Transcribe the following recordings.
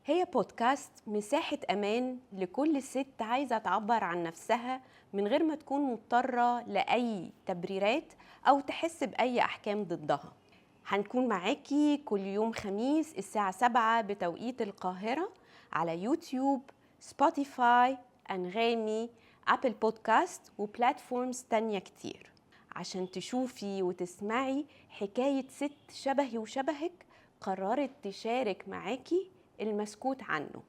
هي بودكاست مساحة أمان لكل ست عايزة تعبر عن نفسها من غير ما تكون مضطرة لأي تبريرات أو تحس بأي أحكام ضدها. هنكون معاكي كل يوم خميس الساعة 7 بتوقيت القاهرة على يوتيوب، سبوتيفاي، أنغامي، Apple Podcast و platforms تانية كتير، عشان تشوفي وتسمعي حكاية ست شبهي وشبهك قررت تشارك معاكي المسكوت عنه.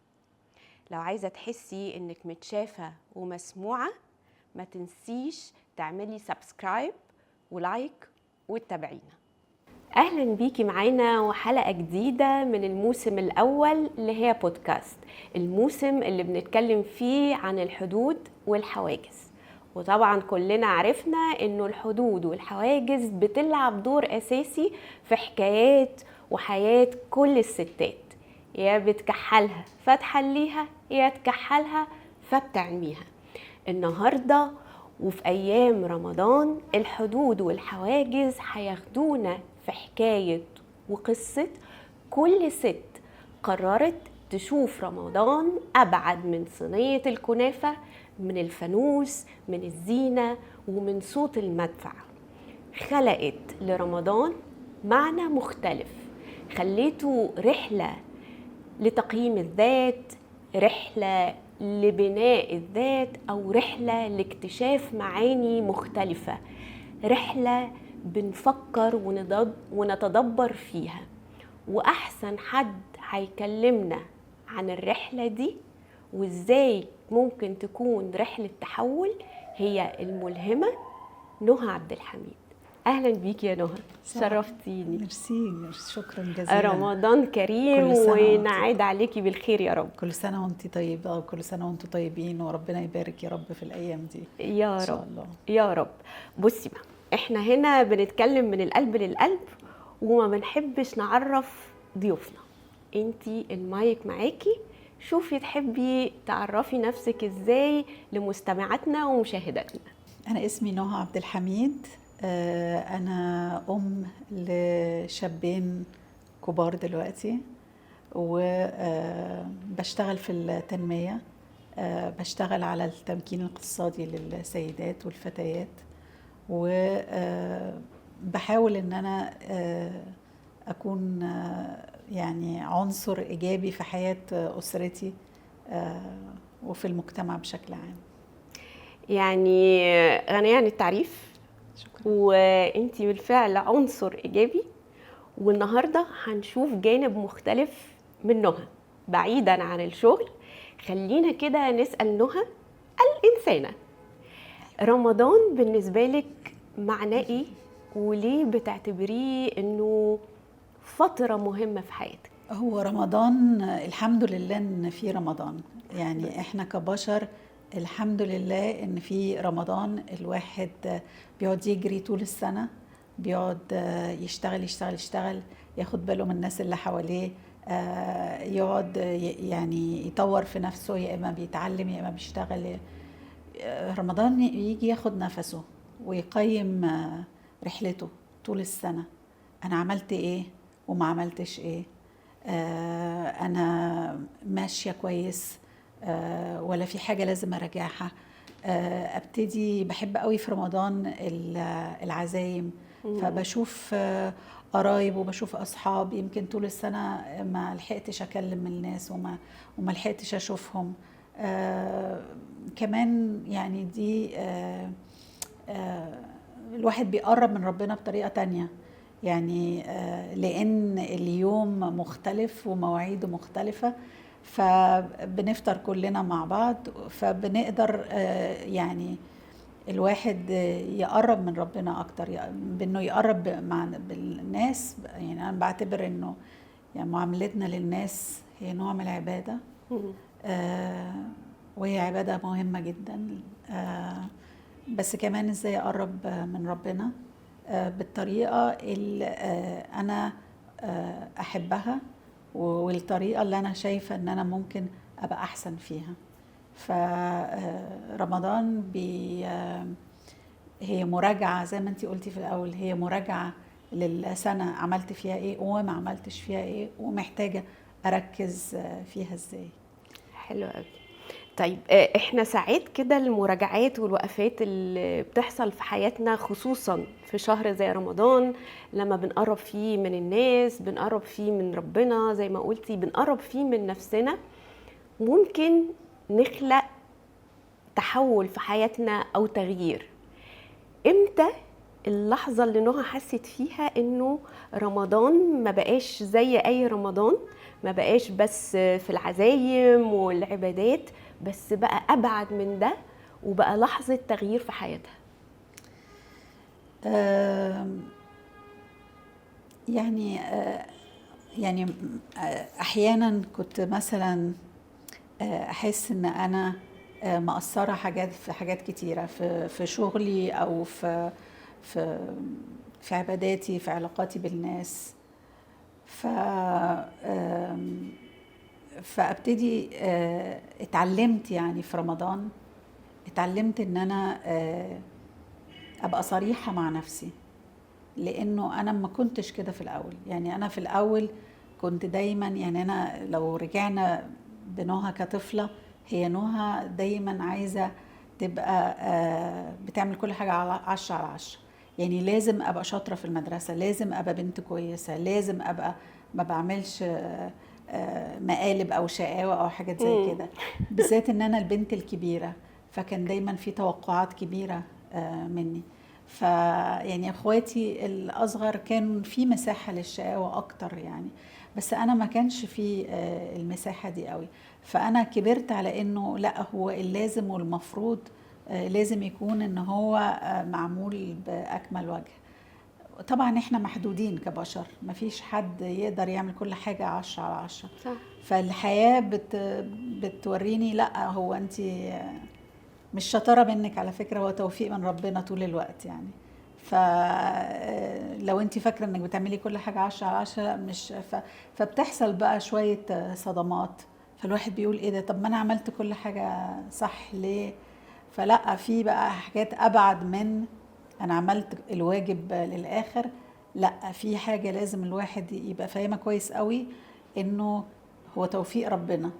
لو عايزة تحسي إنك متشافة ومسموعة، ما تنسيش تعملي subscribe و like وتتابعينا. أهلا بيكي معانا وحلقة جديدة من الموسم الأول اللي هي بودكاست، الموسم اللي بنتكلم فيه عن الحدود والحواجز. وطبعا كلنا عرفنا إنه الحدود والحواجز بتلعب دور أساسي في حكايات وحياة كل الستات، يا بتكحلها فتحليها، يا تكحلها فبتعميها. النهاردة وفي أيام رمضان الحدود والحواجز هياخدونا في حكاية وقصة كل ست قررت تشوف رمضان أبعد من صينية الكنافة، من الفانوس، من الزينة، ومن صوت المدفع. خلقت لرمضان معنى مختلف، خليته رحلة لتقييم الذات، رحلة لبناء الذات، أو رحلة لاكتشاف معاني مختلفة، رحلة بنفكر ونتدبر فيها. وأحسن حد هيكلمنا عن الرحلة دي وإزاي ممكن تكون رحلة تحول هي الملهمة نهى عبد الحميد. أهلا بيك يا نهى، شرفتيني. ميرسي، شكرا جزيلا. رمضان كريم ونعاد عليكي بالخير يا رب. كل سنة وانت طيبة وكل سنة وانتم طيبين، وربنا يبارك يا رب في الأيام دي يا رب، إن شاء الله يا رب. بصي بقى، احنا هنا بنتكلم من القلب للقلب وما بنحبش نعرف ضيوفنا. انتي المايك معاكي، شوفي تحبي تعرفي نفسك ازاي لمستمعاتنا ومشاهداتنا. أنا اسمي نهى عبد الحميد، أنا أم لشابين كبار دلوقتي، وبشتغل في التنمية، بشتغل على التمكين الاقتصادي للسيدات والفتيات، وبحاول إن أنا أكون يعني عنصر إيجابي في حياة أسرتي وفي المجتمع بشكل عام. يعني غنية عن التعريف. شكرا. وانتي بالفعل عنصر إيجابي، والنهاردة هنشوف جانب مختلف من نهى بعيدا عن الشغل. خلينا كده نسأل نهى الإنسانة، رمضان بالنسبة لك معناه إيه؟ وليه بتعتبريه إنه فترة مهمة في حياتك؟ هو رمضان الحمد لله إن في رمضان، يعني إحنا كبشر الحمد لله إن في رمضان. الواحد بيقعد يجري طول السنة، بيقعد يشتغل يشتغل يشتغل، ياخد باله من الناس اللي حواليه، يقعد يعني يطور في نفسه، يا إما بيتعلم يا إما بيشتغل. رمضان يجي ياخد نفسه ويقيم رحلته طول السنة، أنا عملت إيه وما عملتش إيه، أنا ماشية كويس ولا في حاجة لازم أراجعها. أبتدي بحب قوي في رمضان العزايم، فبشوف قرايب وبشوف أصحاب يمكن طول السنة ما لحقتش أكلم الناس وما لحقتش أشوفهم. كمان يعني دي الواحد بيقرب من ربنا بطريقة تانية، يعني لأن اليوم مختلف ومواعيده مختلفة، فبنفطر كلنا مع بعض، فبنقدر يعني الواحد يقرب من ربنا أكتر، بأنه يقرب مع بالناس. يعني أنا بعتبر أنه يعني معاملتنا للناس هي نوع من العبادة، وهي عبادة مهمة جدا. بس كمان إزاي أقرب من ربنا بالطريقة اللي أنا أحبها والطريقة اللي أنا شايفة أن أنا ممكن أبقى أحسن فيها. فرمضان هي مراجعة زي ما انتي قلتي في الأول، هي مراجعة للسنة، عملت فيها إيه وما عملتش فيها إيه، ومحتاجة اركز فيها ازاي. حلو قوي. طيب احنا ساعات كده المراجعات والوقفات اللي بتحصل في حياتنا، خصوصا في شهر زي رمضان، لما بنقرب فيه من الناس، بنقرب فيه من ربنا زي ما قلتي، بنقرب فيه من نفسنا، ممكن نخلق تحول في حياتنا او تغيير. امتى اللحظة اللي نهى حست فيها انه رمضان ما بقاش زي اي رمضان، ما بقاش بس في العزايم والعبادات، بس بقى ابعد من ده وبقى لحظة تغيير في حياتها؟ يعني يعني احيانا كنت مثلا احس ان انا مقصرة حاجات في حاجات كتيرة في شغلي او في في في عباداتي، في علاقاتي بالناس. ف فابتدي اتعلمت يعني في رمضان، اتعلمت ان انا ابقى صريحة مع نفسي، لانه انا ما كنتش كده في الاول. يعني انا في الاول كنت دايما، يعني انا لو رجعنا بنهى كطفلة، هي نهى دايما عايزة تبقى بتعمل كل حاجة على 10 على 10. يعني لازم ابقى شاطرة في المدرسة، لازم ابقى بنت كويسة، لازم ابقى ما بعملش مقالب او شقاوة او حاجات زي كده، بالذات ان انا البنت الكبيرة، فكان دايما في توقعات كبيرة مني. فيعني اخواتي الاصغر كان في مساحة للشقاوة اكتر يعني، بس انا ما كانش في المساحة دي قوي. فانا كبرت على انه لا، هو اللازم والمفروض لازم يكون ان هو معمول باكمل وجه. طبعا احنا محدودين كبشر، مفيش حد يقدر يعمل كل حاجة 10 على 10. صح. فالحياة بتوريني لا، هو انت مش شطارة منك على فكرة، هو توفيق من ربنا طول الوقت يعني. فلو انت فاكرة انك بتعملي كل حاجة 10 على 10 مش فبتحصل بقى شوية صدمات، فالواحد بيقول ايه ده، طب ما انا عملت كل حاجة صح ليه؟ فلا، في بقى حاجات ابعد من انا عملت الواجب للاخر، لا، في حاجة لازم الواحد يبقى فاهمها كويس قوي، انه هو توفيق ربنا،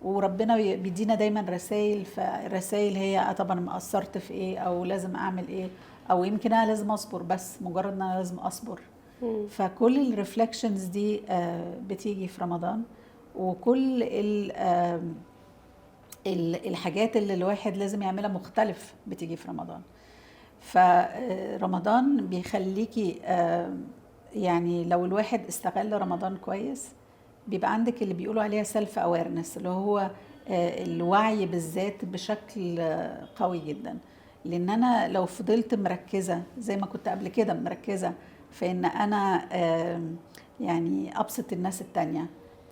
وربنا بيدينا دايما رسائل. فالرسائل هي طبعا ما قصرت في ايه، او لازم اعمل ايه، او يمكن انا لازم اصبر، بس مجرد ان انا لازم اصبر. فكل ال reflections دي بتيجي في رمضان، وكل الحاجات اللي الواحد لازم يعملها مختلف بتيجي في رمضان. فرمضان بيخليكي يعني لو الواحد استغل رمضان كويس، بيبقى عندك اللي بيقولوا عليها self awareness، اللي هو الوعي بالذات بشكل قوي جدا. لان انا لو فضلت مركزة زي ما كنت قبل كده مركزة في ان انا يعني ابسط الناس التانية،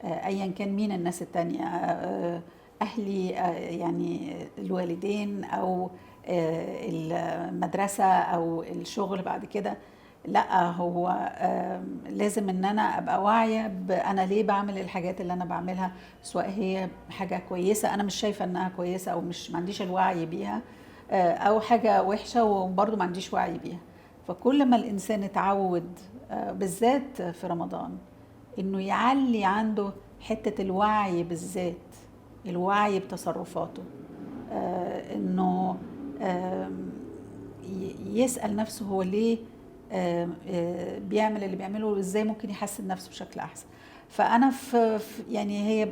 ايا كان مين الناس التانية، اهلي، يعني الوالدين او المدرسة او الشغل بعد كده، لا، هو لازم ان انا ابقى واعية انا ليه بعمل الحاجات اللي انا بعملها، سواء هي حاجة كويسة انا مش شايفة انها كويسة او مش ما عنديش الوعي بيها، او حاجة وحشة وبرضو ما عنديش وعي بيها. فكل ما الانسان اتعود، بالذات في رمضان، انه يعلي عنده حتة الوعي بالذات، الوعي بتصرفاته، انه يسأل نفسه هو ليه بيعمل اللي بيعمله، وازاي ممكن يحسن نفسه بشكل احسن. فانا في يعني هي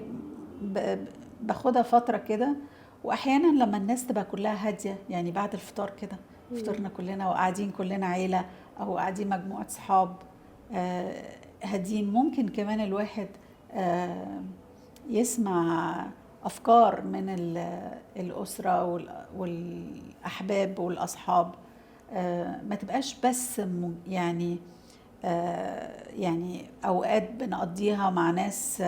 باخدها فترة كده، واحيانا لما الناس تبقى كلها هادية، يعني بعد الفطار كده، فطرنا كلنا وقاعدين كلنا عيلة او قاعدين مجموعة صحاب، هاديين، ممكن كمان الواحد يسمع أفكار من الأسرة والأحباب والأصحاب، ما تبقاش بس يعني أوقات بنقضيها مع ناس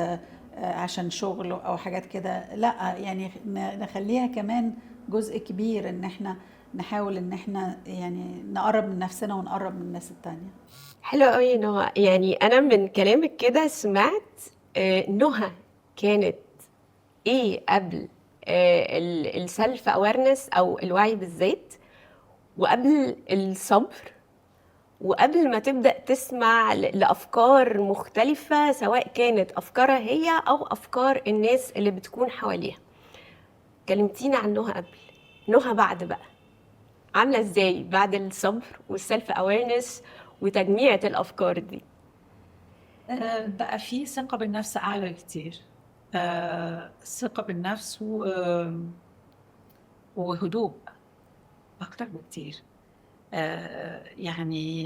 عشان شغل أو حاجات كده، لا، يعني نخليها كمان جزء كبير إن إحنا نحاول إن إحنا يعني نقرب من نفسنا ونقرب من الناس التانية. حلو قوي نهى. يعني أنا من كلامك كده سمعت نهى كانت إيه قبل ال self awareness أو الوعي بالذات، وقبل الصبر، وقبل ما تبدأ تسمع لأفكار مختلفة، سواء كانت أفكارها هي أو أفكار الناس اللي بتكون حواليها. كلمتينا عن نهى قبل، نهى بعد بقى عاملة ازاي بعد الصبر وال self awareness وتجميعة الأفكار دي؟ بقى في ثقة بالنفس أعلى كتير، ثقة بالنفس وهدوء أكتر بكتير. يعني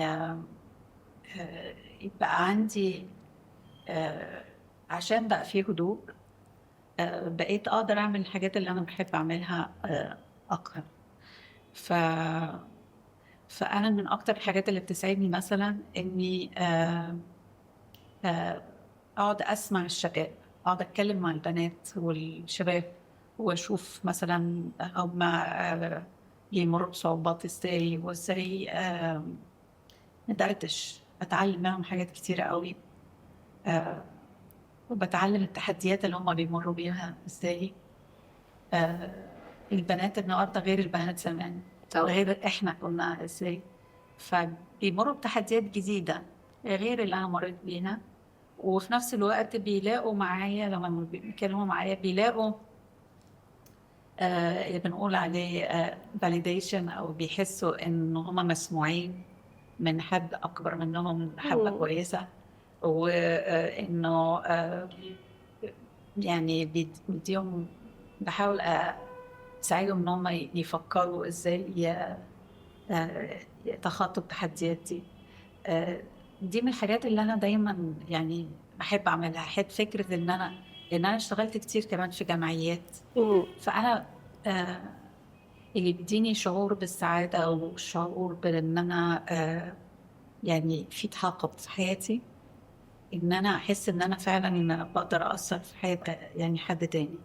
بقى عندي، عشان بقى في هدوء، بقيت أقدر أعمل الحاجات اللي أنا بحب أعملها أكتر. فأنا من أكتر الحاجات اللي بتسعدني مثلا إني أقعد أسمع الشباب، أقعد أتكلم مع البنات والشباب، وأشوف مثلا هما بيمروا بصعوبات إزاي، وإزاي ندردش، أتعلم منهم حاجات كتيرة قوي، وبتعلم التحديات اللي هما بيمروا بيها إزاي. البنات النهارده غير البنات زمان، غير إحنا كنا إزاي، فبيمروا بتحديات جديدة غير اللي أنا مريت بيها. وفي نفس الوقت بيلاقوا معايا لما بيتكلموا معايا بيلاقوا اللي بنقول عليه validation، أو بيحسوا إن هما مسموعين من حد أكبر منهم حبة كويسة، وإنه يعني بيديهم، بحاول أساعدهم إن هم يفكروا إزاي يتخطوا التحديات دي. دي من الحاجات اللي أنا دايماً يعني بحب أعملها. أحب فكرة إن أنا اشتغلت كتير كمان في جمعيات، فأنا اللي بيديني شعور بالسعادة وشعور بإن أنا يعني في تحقق في حياتي، إن أنا أحس إن أنا فعلاً بقدر أثر في حياة يعني حد تاني.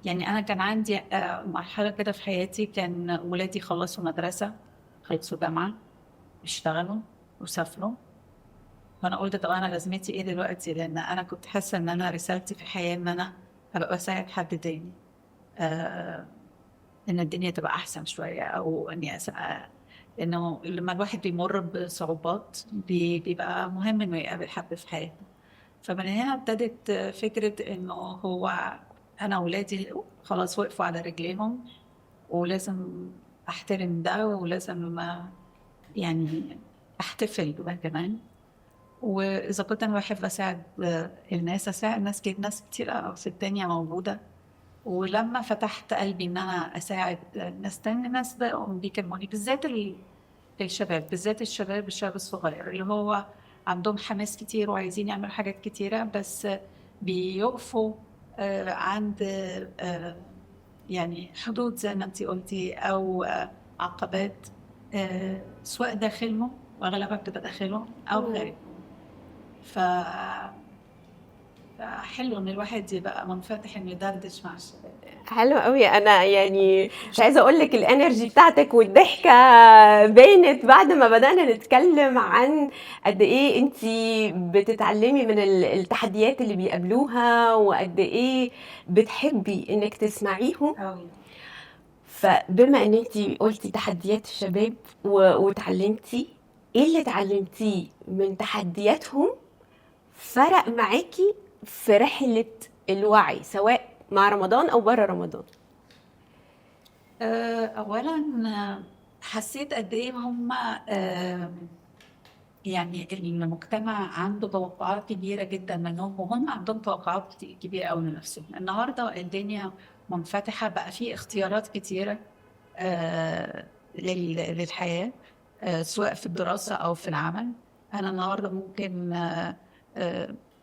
يعني أنا كان عندي مرحلة كده في حياتي، كان ولادي خلصوا مدرسة، خلصوا جامعة، اشتغلوا وسافروا، فأنا قلت طب أنا لازمتي إيه دلوقتي؟ لأن أنا كنت حاسة إن أنا رسالتي في الحياة إن أنا هبقى بساعد حد تاني، إن الدنيا تبقى أحسن شوية، أو إني إنه لما الواحد بيمر بصعوبات بيبقى مهم إنه يقابل حد في حياته. فمن هنا ابتدت فكرة إنه هو أنا ولادي خلاص وقفوا على رجليهم، ولازم أحترم ده، ولازم يعني أحتفل بده كمان. وإذا كنت أنا بحب أساعد الناس، أساعد ناس كتير، ناس كتير في الدنيا موجودة. ولما فتحت قلبي إن أنا أساعد ناس تانية، ناس بقوا بيكلموني، بالذات الشباب، بالذات الشباب، الشباب الصغير اللي هو عندهم حماس كتير وعايزين يعملوا حاجات كتيرة، بس بيقفوا عند يعني حدود زي ما انتي قلتي، أو عقبات، سواء داخلهم وأغلبها بتبقى داخلهم أو خارجهم. فحلو إن الواحد يبقى منفتح إنه يدردش مع الشباب. حلو قوي. أنا يعني مش عايزة أقول لك الإنرجي بتاعتك والضحكة بانت بعد ما بدأنا نتكلم عن قد إيه أنتي بتتعلمي من التحديات اللي بيقابلوها، وقد إيه بتحبي إنك تسمعيهم. فبما إن أنتي قلتي تحديات الشباب وتعلمتي، إيه اللي اتعلمتيه من تحدياتهم فرق معاكي في رحلة الوعي، سواء مع رمضان أو برا رمضان؟ أولاً حسيت قد إيه هم، يعني المجتمع عنده توقعات كبيرة جداً منهم، وهم عندهم توقعات كبيرة أوي من نفسهم. النهاردة الدنيا منفتحة، بقى في اختيارات كتيرة، للحياة، سواء في الدراسة أو في العمل. أنا النهاردة ممكن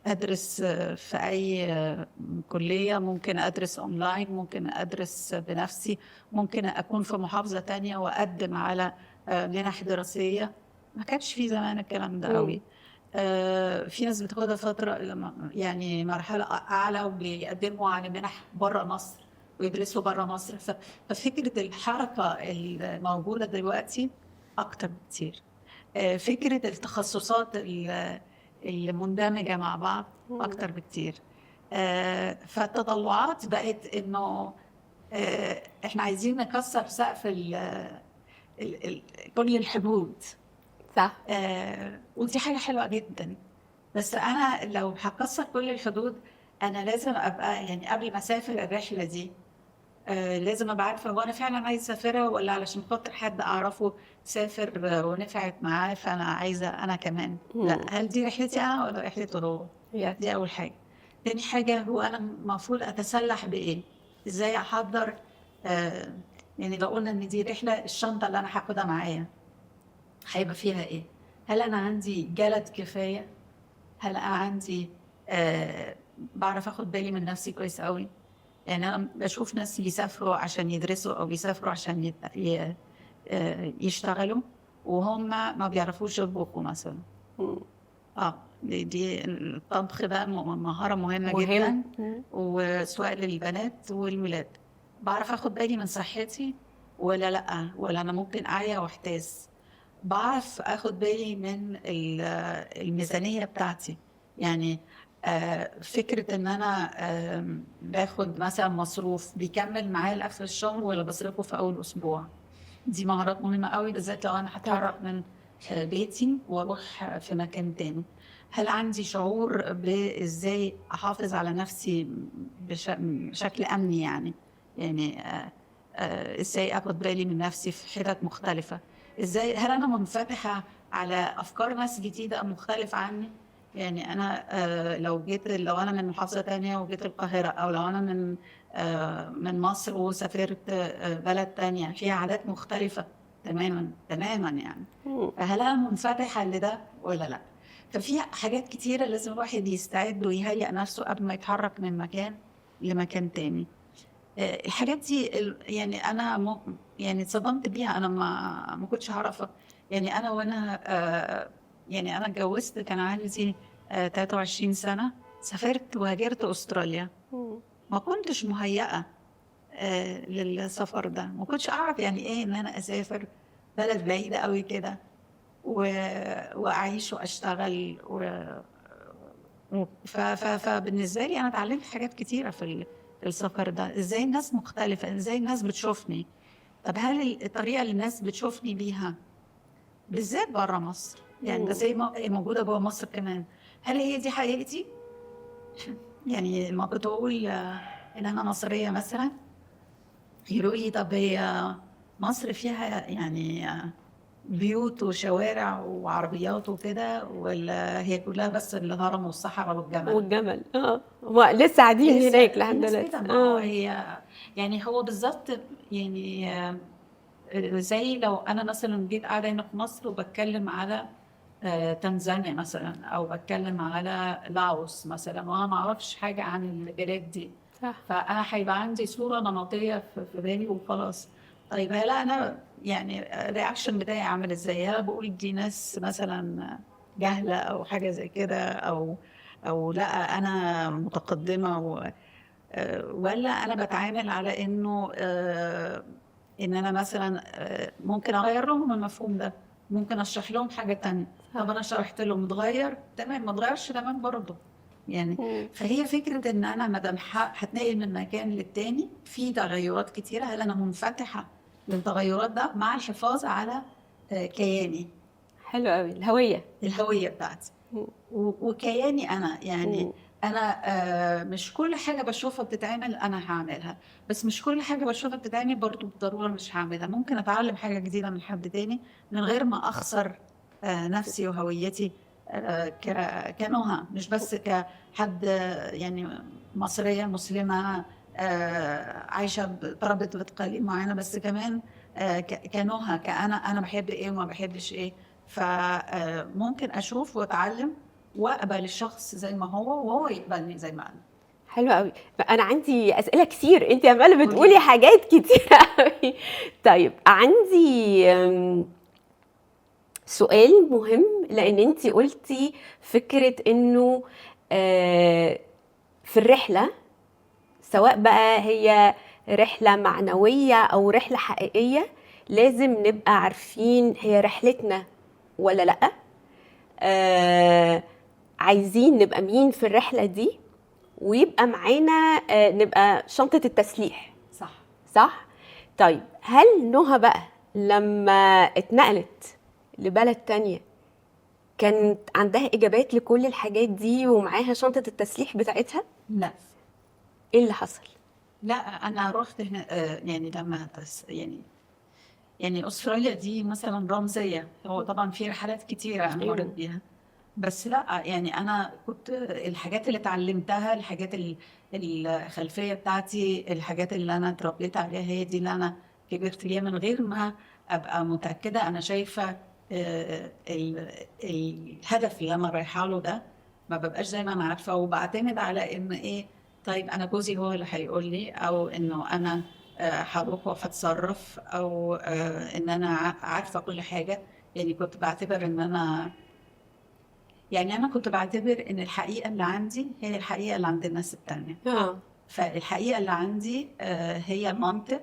أدرس في أي كلية، ممكن أدرس أونلاين، ممكن أدرس بنفسي، ممكن أكون في محافظة تانية وأقدم على منح دراسية. ما كانش في زمان الكلام ده قوي. في ناس بتاخدها فترة يعني مرحلة أعلى وبيقدموا على منح برا مصر ويدرسوا برا مصر. ففكرة الحركة الموجودة دلوقتي أكتر بكتير. فكرة التخصصات المندمجة مع بعض أكتر بكتير. فالتطلعات بقت إنه، إحنا عايزين نكسر سقف ال ال كل الحدود. صح. ودي حاجة حلوة جدا، بس أنا لو هكسر كل الحدود أنا لازم أبقى يعني قبل ما أسافر الرحلة دي لازم أبقى عارفة هو أنا فعلا عايزة أسافرها ولا علشان خاطر حد أعرفه سافر ونفعت معاه فأنا عايزة أنا كمان. لا، هل دي رحلتي أنا ولا رحلته هو؟ دي أول حاجة. تاني حاجة، هو أنا المفروض أتسلح بإيه؟ إزاي أحضر؟ يعني لو قلنا إن دي رحلة، الشنطة اللي أنا هاخدها معايا هيبقى فيها إيه؟ هل أنا عندي جلد كفاية؟ هل أنا عندي بعرف أخد بالي من نفسي كويس قوي؟ يعني أنا بشوف ناس بيسافروا عشان يدرسوا أو بيسافروا عشان يشتغلوا وهم ما بيعرفوش يطبخوا مثلا. دي الطبخ ده مهارة مهمة جدا، وسواء للبنات والولاد. بعرف أخد بالي من صحتي ولا لأ، ولا أنا ممكن أعيا وأحتاس؟ بعرف أخد بالي من الميزانية بتاعتي، يعني فكرة إن أنا باخد مثلا مصروف بيكمل معايا لآخر الشهر ولا بصرفه في أول أسبوع. دي مهارات مهمة قوي، بالذات لو أنا هتحرك من بيتي وأروح في مكان تاني. هل عندي شعور بإزاي أحافظ على نفسي بشكل أمني؟ يعني إزاي أخد بالي من نفسي في حتت مختلفة؟ إزاي هل أنا منفتحة على أفكار ناس جديدة مختلفة عني؟ يعني أنا لو أنا من محافظة تانية وجيت القاهرة، أو لو أنا من مصر وسافرت بلد تانية فيها عادات مختلفة تماما تماما، يعني فهل أنا منفتحة لده ولا لأ؟ ففي حاجات كتيرة لازم الواحد يستعد ويهيئ نفسه قبل ما يتحرك من مكان لمكان تاني. الحاجات دي يعني أنا يعني اتصدمت بيها، أنا ما كنتش أعرفها. يعني أنا وأنا يعني أنا اتجوزت كان عندي 23 سنة، سافرت وهاجرت أستراليا. ما كنتش مهيئة للسفر ده، ما كنتش أعرف يعني إيه إن أنا أسافر بلد بعيدة قوي كده وأعيش وأشتغل فبالنسبة لي أنا اتعلمت حاجات كتيرة في السفر ده. إزاي الناس مختلفة، إزاي الناس بتشوفني. طب هل الطريقة اللي الناس بتشوفني بيها بالذات برا مصر، يعني ده زي ما موجودة جوه مصر كمان، هل هي دي حقيقتي؟ يعني ما كنت بقول إن أنا مصرية مثلا، يقولوا لي طب هي مصر فيها يعني بيوت وشوارع وعربيات وكده، ولا هي كلها بس الهرم والصحراء والجمل؟ والجمل لسه قاعدين هناك لحد دلوقتي. هي يعني هو بالظبط، يعني زي لو انا مثلا جيت قاعدة هنا في مصر وبتكلم على تنزانيا مثلا، او بتكلم على لاوس مثلا، وانا ما اعرفش حاجة عن البلاد دي، صح. فانا هيبقى عندي صوره نمطية في بالي وخلاص. طيب هل انا يعني ال reaction بتاعي عامل ازاي؟ هل بقول دي ناس مثلا جهله او حاجة زي كده، او لا انا متقدمة ولا انا بتعامل على انه ان انا مثلا ممكن اغير لهم المفهوم ده، ممكن اشرح لهم حاجة تانية. طب انا شرحت لهم اتغير، تمام، ما اتغيرش تمام برضه يعني. فهي فكرة ان انا ما دام هتنقل من مكان للتاني في تغيرات كتيرة، هل انا منفتحة للتغيرات ده مع الحفاظ على كياني؟ حلو قوي، الهوية بتاعتي وكياني انا. يعني انا مش كل حاجة بشوفها بتتعمل انا هعملها، بس مش كل حاجة بشوفها بتتعمل برضو بالضرورة مش هعملها. ممكن اتعلم حاجة جديدة من حد تاني من غير ما اخسر نفسي وهويتي كنهى، مش بس كحد يعني مصرية مسلمة عايشه تربت بتقاليد معينة، بس كمان كنهى، كأنا انا بحب ايه وما بحبش ايه. فممكن اشوف واتعلم واقبل الشخص زي ما هو وهو يقبلني زي ما انا. حلو قوي. انا عندي اسئلة كتير، انت عماله بتقولي حاجات كتير قوي. طيب عندي سؤال مهم، لان انت قلتي فكرة انه في الرحلة، سواء بقى هي رحله معنوية او رحله حقيقية، لازم نبقى عارفين هي رحلتنا ولا لا، عايزين نبقى مين في الرحلة دي، ويبقى معانا نبقى شنطه التسليح. صح. طيب هل نهى بقى لما اتنقلت لبلد تانية كانت عندها إجابات لكل الحاجات دي ومعاها شنطة التسليح بتاعتها؟ لا. إيه اللي حصل؟ لا، أنا رحت هنا، يعني لما يعني أستراليا دي مثلا رمزية، هو طبعا في رحلات كتيرة أنا مريت بيها، بس لا يعني أنا كنت الحاجات اللي اتعلمتها، الحاجات الخلفية بتاعتي، الحاجات اللي أنا اتربيت عليها، هي دي اللي أنا كبرت بيها من غير ما أبقى متأكدة. أنا شايفة الهدف اللي أنا رايحة له ده ما ببقاش زي ما أنا عارفة، وبعتمد على إن إيه، طيب أنا جوزي هو اللي هيقول لي، أو إنه أنا هروح وهتصرف، أو إن أنا عارفة كل حاجة. يعني كنت بعتبر إن أنا، يعني أنا كنت بعتبر إن الحقيقة اللي عندي هي الحقيقة اللي عند الناس التانية. فالحقيقة اللي عندي هي المنطق،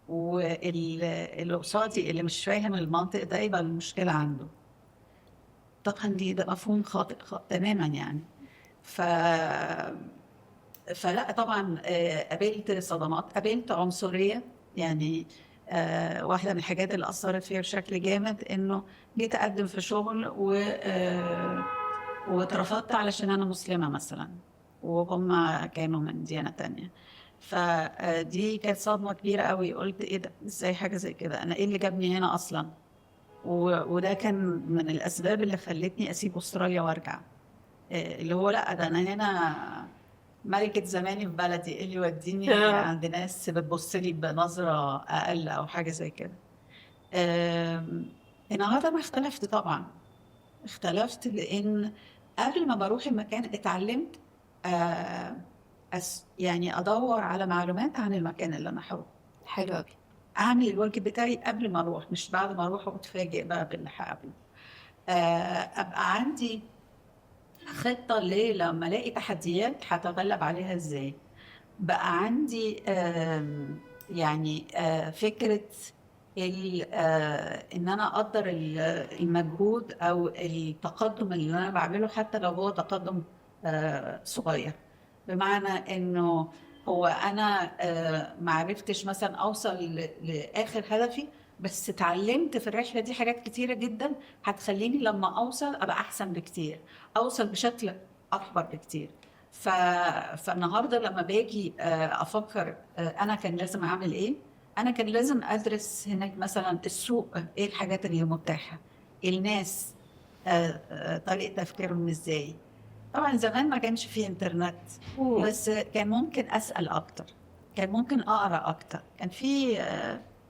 واللي قصادي اللي مش فاهم المنطق ده يبقى المشكلة عنده. طبعا ده مفهوم خاطئ تماما يعني. فلا طبعا قابلت صدمات، قابلت عنصرية. يعني واحدة من الحاجات اللي أثرت فيها بشكل جامد إنه جيت أقدم في شغل واترفضت علشان أنا مسلمة مثلا، وهم كانوا من ديانة تانية. فدي كانت صدمة كبيرة قوي. قلت إيه ده، إزاي حاجة زي كده، أنا إيه اللي جابني هنا أصلا؟ وده كان من الأسباب اللي خلتني أسيب أستراليا وأرجع، اللي هو لأ ده أنا هنا ملكة زماني في بلدي، إيه اللي يوديني عند ناس بتبص لي بنظرة أقل أو حاجة زي كده. النهاردة ما اختلفت طبعا، اختلفت لأن قبل ما بروح المكان اتعلمت، يعني أدور على معلومات عن المكان اللي أنا هروح. حلو أوي. أعمل الواجب بتاعي قبل ما أروح، مش بعد ما أروح وأتفاجئ بقى باللي هقابله. أبقى عندي خطة ليه لما ألاقي تحديات هتغلب عليها إزاي. بقى عندي فكرة إن أنا أقدر المجهود أو التقدم اللي أنا بعمله، حتى لو هو تقدم صغير. بمعنى إنه هو أنا ما عرفتش مثلاً أوصل لآخر هدفي، بس اتعلمت في الرحلة دي حاجات كتيرة جداً هتخليني لما أوصل أبقى أحسن بكتير، أوصل بشكل أكبر بكتير. فالنهاردة لما باجي أفكر، أنا كان لازم أعمل إيه؟ أنا كان لازم أدرس هناك مثلاً السوق، إيه الحاجات اللي متاحة، الناس، طريقة تفكيرهم إزاي. طبعاً زمان ما كانش فيه إنترنت، بس كان ممكن أسأل أكتر، كان ممكن أقرأ أكتر، كان فيه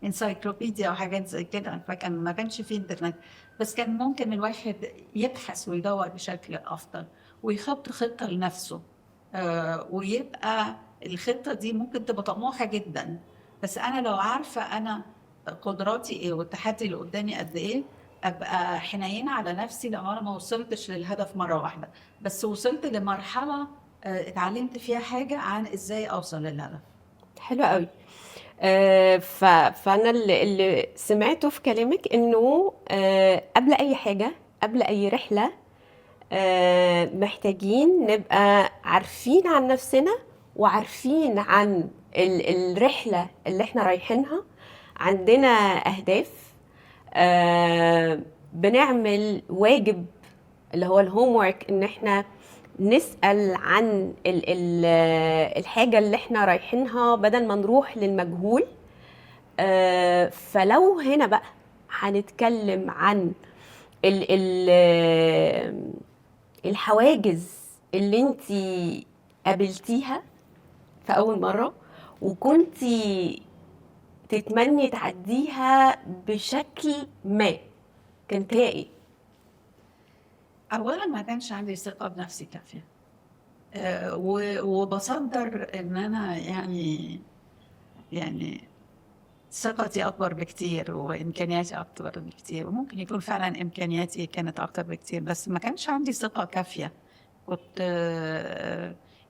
انسايكلوبيديا وحاجات زي كده، فكان ما كانش فيه إنترنت، بس كان ممكن الواحد يبحث ويدور بشكل أفضل ويحط خطة لنفسه، ويبقى الخطة دي ممكن تبقى طموحة جدا، بس أنا لو عارفة أنا قدراتي إيه والتحدي اللي قدامي قد إيه، أبقى حنينة على نفسي لو أنا ما وصلتش للهدف مرة واحدة، بس وصلت لمرحلة اتعلمت فيها حاجة عن إزاي أوصل للهدف. حلو قوي. فأنا اللي سمعته في كلامك إنه، قبل أي حاجة، قبل أي رحلة، محتاجين نبقى عارفين عن نفسنا وعارفين عن الرحلة اللي احنا رايحينها، عندنا أهداف، بنعمل واجب اللي هو الهوم ورك، إن احنا نسأل عن الحاجة اللي احنا رايحينها بدل ما نروح للمجهول. فلو هنا بقى هنتكلم عن الحواجز اللي انتي قابلتيها في أول مرة وكنتي تتمني تعديها بشكل ما، كانت هي ايه؟ أولاً ما كانش عندي ثقة بنفسي كافية، وبصدر إن أنا ثقتي أكبر بكتير وإمكانياتي أكبر بكتير، وممكن يكون فعلاً إمكانياتي كانت أكتر بكتير، بس ما كانش عندي ثقة كافية.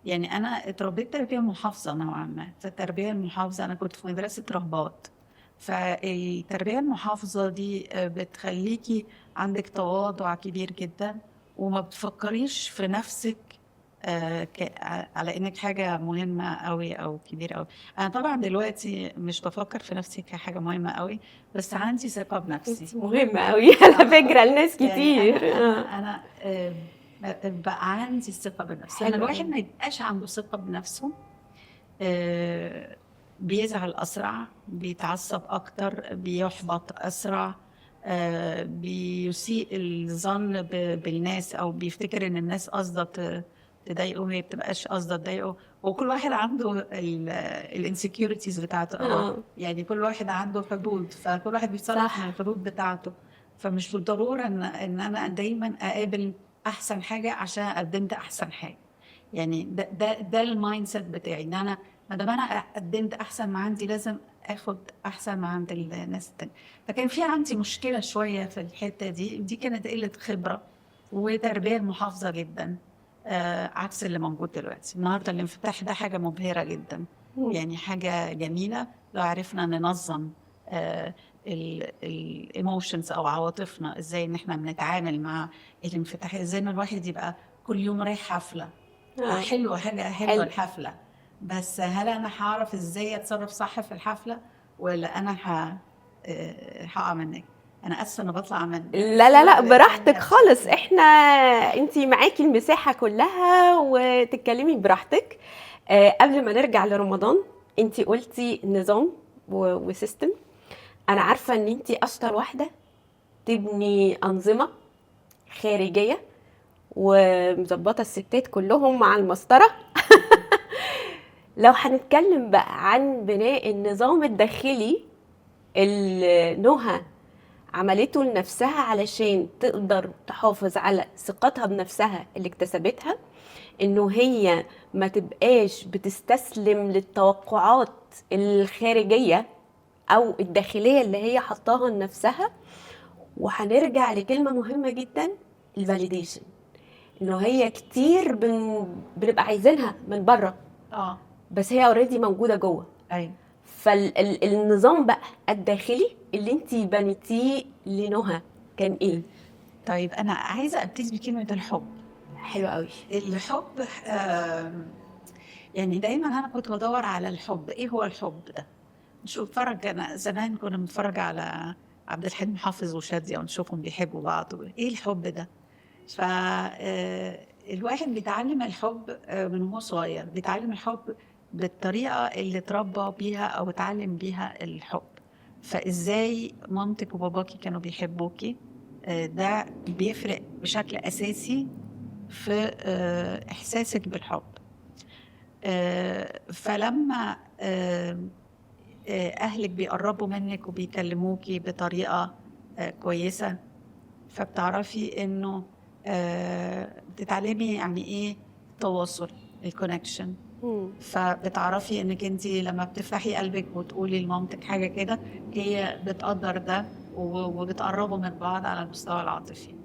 أنا اتربيت تربية محافظة نوعاً ما، فالتربية المحافظة أنا كنت في مدرسة رهبات، فالتربية المحافظة دي بتخليكي عندك تواضع كبير جداً وما بتفكريش في نفسك على انك حاجة مهمة قوي او كبيرة قوي. انا طبعا دلوقتي مش بفكر في نفسي كحاجة مهمة قوي، بس عندي ثقة بنفسي. انت مهمة قوي على فكرة لناس يعني كتير. انا انا بقى عندي الثقة بنفسي. لما حلو الواحد قوي. ما يبقاش عنده ثقة بنفسه بيزعل اسرع، بيتعصب اكتر، بيحبط اسرع، بيسيء الظن بالناس، او بيفتكر ان الناس قاصده تضايقه وهي بتبقاش قاصده تضايقه. وكل واحد عنده ال insecurities بتاعته، أو يعني كل واحد عنده حدود، فكل واحد بيتصرف من الحدود بتاعته. فمش بالضرورة ان انا دايما اقابل احسن حاجة عشان قدمت احسن حاجة. يعني ده ال mindset بتاعي، ان انا ما دام انا قدمت احسن ما عندي لازم اخد احسن ما عند الناس التانية. فكان في عندي مشكلة شوية في الحتة دي، دي كانت قلة خبره وتربيه محافظة جدا، عكس اللي موجود دلوقتي. النهارده الانفتاح ده حاجة مبهرة جدا، يعني حاجة جميلة لو عرفنا ننظم ال emotions او عواطفنا، ازاي ان احنا بنتعامل مع الانفتاح، ازاي ان الواحد يبقى كل يوم رايح حفلة. حلوة، حاجة حلوة الحفلة، بس هل انا هعرف ازاي اتصرف صح في الحفلة، ولا انا هقع منك؟ انا اسفه انا بطلع من لا لا لا، براحتك النفس. خالص، احنا انتي معاكي المساحة كلها وتتكلمي براحتك. قبل ما نرجع لرمضان، انتي قلتي نظام و system. انا عارفة ان انتي اشطر واحدة تبني انظمة خارجية ومظبطة الستات كلهم مع المسطرة. لو هنتكلم بقى عن بناء النظام الداخلي اللي نهى عملته لنفسها علشان تقدر تحافظ على ثقتها بنفسها اللي اكتسبتها، انه هي ما تبقاش بتستسلم للتوقعات الخارجية او الداخلية اللي هي حطاها لنفسها. وهنرجع لكلمة مهمة جدا، ال validation، انه هي كتير بنبقى عايزينها من بره، بس هي already موجودة جوه. فالنظام بقى الداخلي اللي انت بنيتيه لنهى كان ايه؟ طيب انا عايزه ابتدي بكلمه الحب. حلو قوي. الحب، يعني دايما انا كنت بدور على الحب، ايه هو الحب ده؟ نشوف اتفرج، انا زمان كنا بنتفرج على عبد الحليم حافظ وشادية ونشوفهم بيحبوا بعض، ايه الحب ده؟ ف الواحد بيتعلم الحب من وهو صغير، بيتعلم الحب بالطريقة اللي اتربى بيها أو اتعلم بيها الحب. فإزاي مامتك وباباكي كانوا بيحبوكي، ده بيفرق بشكل أساسي في إحساسك بالحب. فلما أهلك بيقربوا منك وبيكلموكي بطريقة كويسة، فبتعرفي إنه بتتعلمي يعني إيه التواصل، ال connection. فبتعرفي انك انت لما بتفتحي قلبك وتقولي لمامتك حاجة كده، هي بتقدر ده وبتقربوا من بعض على المستوى العاطفي.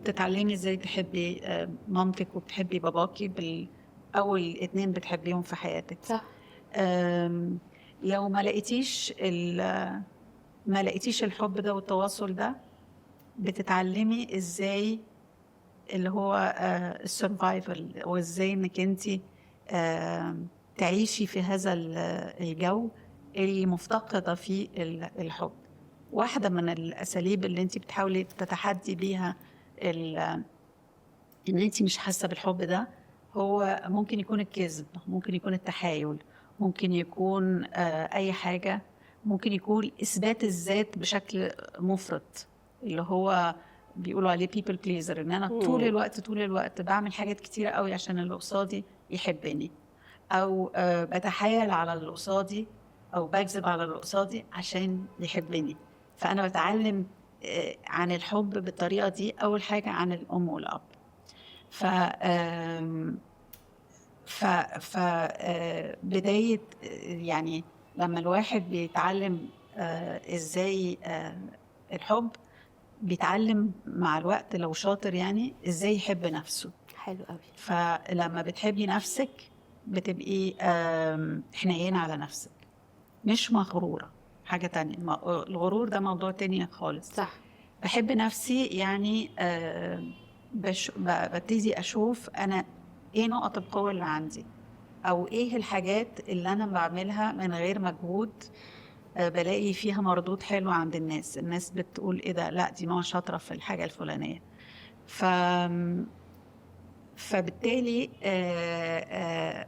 تتعلمي ازاي تحبي مامتك وبتحبي باباكي، بالاول اتنين بتحبيهم في حياتك. لو ما لقيتيش الحب ده والتواصل ده، بتتعلمي ازاي اللي هو ال survival، وازاي انك انت تعيشي في هذا الجو اللي مفتقدة فيه الحب. واحدة من الأساليب اللي انت بتحاولي تتحدي بيها ان انت مش حاسة بالحب ده، هو ممكن يكون الكذب، ممكن يكون التحايل، ممكن يكون أي حاجة، ممكن يكون إثبات الذات بشكل مفرط، اللي هو بيقولوا عليه people pleaser، ان انا طول الوقت طول الوقت بعمل حاجات كتيرة قوي عشان اللي قصادي يحبني، او بتحايل على اللي قصادي او بكذب على اللي قصادي عشان يحبني. فانا بتعلم عن الحب بالطريقة دي اول حاجة عن الام والاب. ف آم، ف ف آه، بداية يعني لما الواحد بيتعلم ازاي الحب، بيتعلم مع الوقت لو شاطر يعني ازاي يحب نفسه. حلو قوي. فلما بتحبي نفسك بتبقي حنينة على نفسك، مش مغرورة. حاجة تانية، الغرور ده موضوع تاني خالص. بحب نفسي يعني، ببتدي أشوف أنا ايه نقط القوة اللي عندي، او ايه الحاجات اللي انا بعملها من غير مجهود، بلاقي فيها مردود حلو عند الناس. الناس بتقول ايه ده، لا دي ماما شاطرة في الحاجة الفلانية. فبالتالي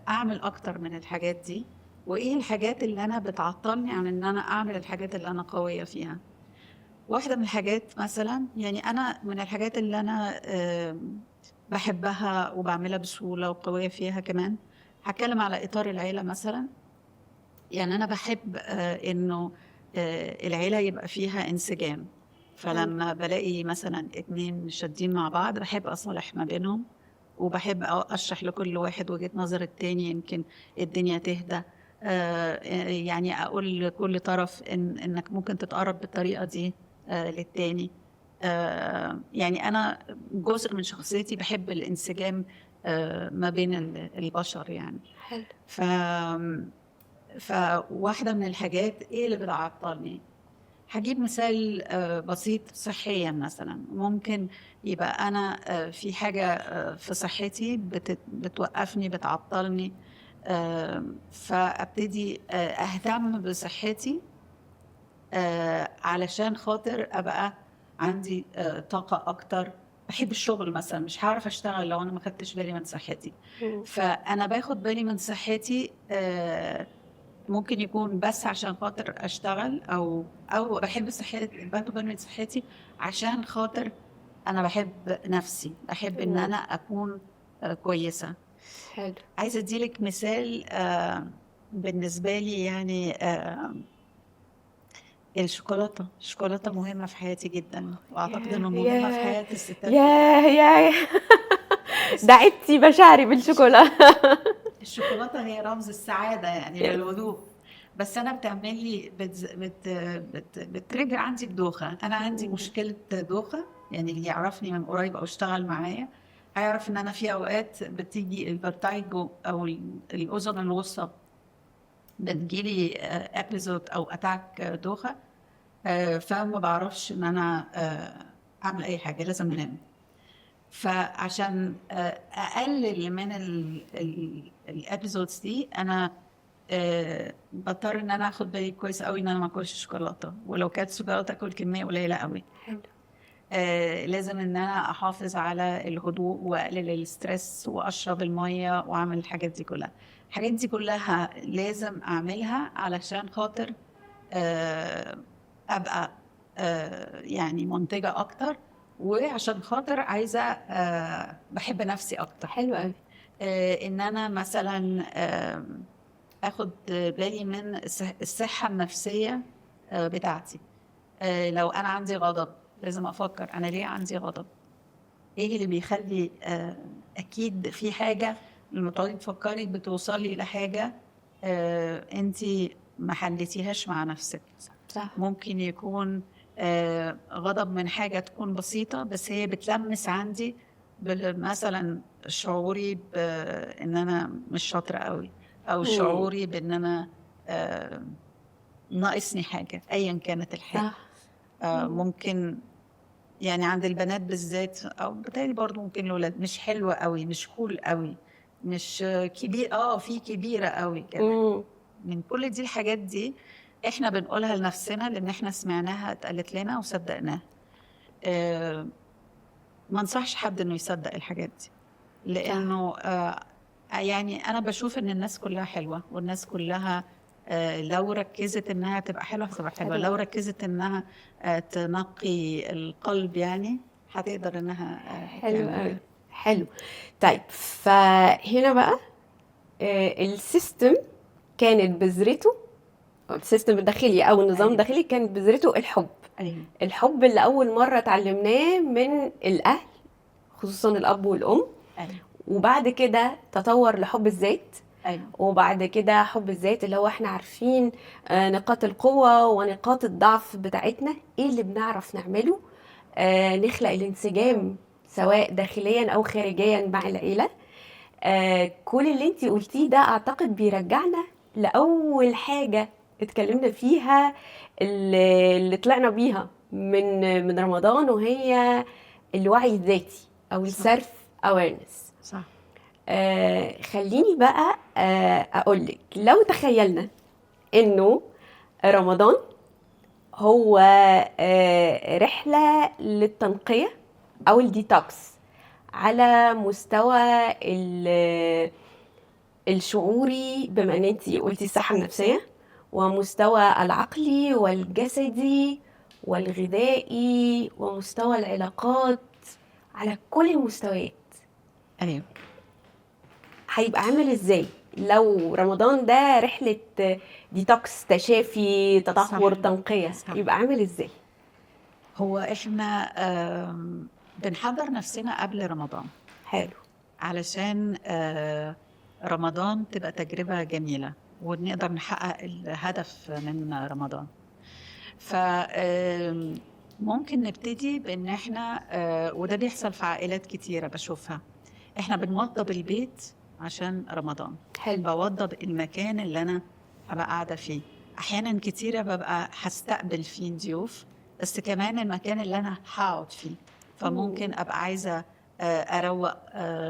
اعمل اكتر من الحاجات دي، وايه الحاجات اللي انا بتعطلني عن ان انا اعمل الحاجات اللي انا قوية فيها. واحدة من الحاجات مثلا، يعني انا من الحاجات اللي انا بحبها وبعملها بسهولة وقوية فيها كمان، هتكلم على اطار العيلة مثلا. يعني انا بحب انه العيلة يبقى فيها انسجام. فلما بلاقي مثلا اتنين شادين مع بعض، بحب اصالح ما بينهم، وبحب اشرح لكل واحد وجهة نظر التاني، يمكن الدنيا تهدى. يعني اقول لكل طرف انك ممكن تتقرب بالطريقة دي للتاني. يعني انا جزء من شخصيتي بحب الانسجام ما بين البشر يعني. حلو. فواحدة من الحاجات ايه اللي بتعطلني، هجيب مثال بسيط صحيا مثلا. ممكن يبقى انا في حاجة في صحتي بتوقفني، بتعطلني، فابتدي اهتم بصحتي علشان خاطر ابقى عندي طاقة اكتر. بحب الشغل مثلا، مش هعرف اشتغل لو انا ما خدتش بالي من صحتي. فانا باخد بالي من صحتي، ممكن يكون بس عشان خاطر اشتغل، او بحب صحتي، باخد بالي من صحتي عشان خاطر انا بحب نفسي، بحب ان انا اكون كويسة. حلو. عايزه اديلك مثال بالنسبة لي، يعني الشوكولاتة مهمة في حياتي جدا، واعتقد انه مهمة في حياة الستات. يا دعيتي مشاعري بالشوكولاته. الشوكولاتة هي رمز السعادة يعني بالوضوح، بس انا بتعمل لي بترجع عندي الدوخه. انا عندي مشكلة دوخه، يعني اللي يعرفني من قريب او اشتغل معايا هيعرف ان انا في اوقات بتيجي ال vertigo او الاذن الوسطى، بتجيلي episode او attack دوخه، فما بعرفش ان انا اعمل اي حاجة، لازم انام. فعشان اقلل من ال episodes دي، انا بضطر ان انا اخد بالي كويس قوي ان انا ما اكلش شوكولاته، ولو كانت شوكولاتة اكل كمية قليله قوي. حلو. لازم ان انا احافظ على الهدوء واقلل ال stress واشرب المية واعمل الحاجات دي كلها. الحاجات دي كلها لازم اعملها علشان خاطر ابقى يعني منتجه اكتر، وعشان خاطر عايزه بحب نفسي اكتر. حلو قوي. ان انا مثلا اخد بالي من الصحة النفسية بتاعتي. لو انا عندي غضب لازم افكر انا ليه عندي غضب، ايه اللي بيخلي، اكيد في حاجة لما تقعدي تفكري بتوصلي لحاجة انت ما حلتيهاش مع نفسك. صح. ممكن يكون غضب من حاجة تكون بسيطة، بس هي بتلمس عندي مثلا شعوري بان انا مش شاطرة قوي، او شعوري بان انا ناقصني حاجة ايا كانت الحاجة. صح. ممكن يعني عند البنات بالذات، او بالتالي برضو ممكن الولاد، مش حلوة قوي، مش cool قوي، مش كبير، في كبيرة قوي كمان. من كل دي الحاجات دي احنا بنقولها لنفسنا لان احنا سمعناها اتقالت لنا وصدقناها. ما انصحش حد انه يصدق الحاجات دي، لانه يعني انا بشوف ان الناس كلها حلوة، والناس كلها لو ركزت انها تبقى حلوة هتبقى حلوة، لو ركزت انها تنقي القلب يعني هتقدر انها حلو قوي. حلو. طيب فهنا بقى ال system كانت بذرته، ال system الداخلي او النظام. أيوة. الداخلي كانت بذرته الحب. أيوة. الحب اللي اول مرة اتعلمناه من الاهل، خصوصا الاب والام. أيوة. وبعد كده تطور لحب الذات. أيوة. وبعد كده حب الذات اللي هو احنا عارفين نقاط القوة ونقاط الضعف بتاعتنا، ايه اللي بنعرف نعمله، نخلق الانسجام سواء داخليا او خارجيا مع العيلة. كل اللي انتي قلتيه ده اعتقد بيرجعنا لأول حاجة اتكلمنا فيها اللي طلعنا بيها من رمضان، وهي الوعي الذاتي او ال self awareness. صح. خليني بقى اقولك، لو تخيلنا انه رمضان هو رحلة للتنقية او الديتوكس على مستوى الشعوري، بما ان انتي قلتي الصحة النفسية، ومستوى العقلي والجسدي والغذائي ومستوى العلاقات، على كل المستويات. ايوه. هيبقى عامل ازاي لو رمضان ده رحلة ديتوكس، تشافي، تطهر، صح. تنقية؟ صح. يبقى عامل ازاي؟ هو احنا بنحضر نفسنا قبل رمضان. حلو. علشان رمضان تبقى تجربة جميلة ونقدر نحقق الهدف من رمضان. ف ممكن نبتدي بان احنا وده بيحصل في عائلات كتيرة بشوفها، احنا بنوضب البيت عشان رمضان. حلو. بوضب المكان اللي انا هبقى قاعدة فيه. احيانا كتيرة ببقى هستقبل فيه ضيوف، بس كمان المكان اللي انا هقعد فيه، فممكن ابقى عايزة اروق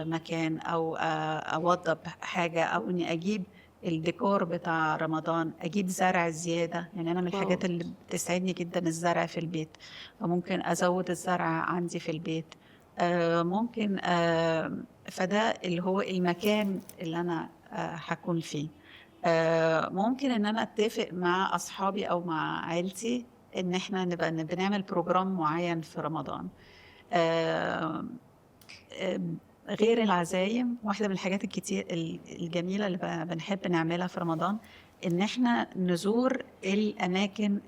مكان، او اوضب حاجة، او اني اجيب الديكور بتاع رمضان، اجيب زرع زيادة. يعني انا من الحاجات اللي بتسعدني جدا الزرع في البيت، فممكن ازود الزرع عندي في البيت. ممكن فده اللي هو المكان اللي انا هكون فيه. ممكن ان انا اتفق مع اصحابي او مع عيلتي ان احنا نبقى بنعمل program معين في رمضان. غير العزايم، واحدة من الحاجات الكتير الجميلة اللي بنحب نعملها في رمضان إن إحنا نزور الأماكن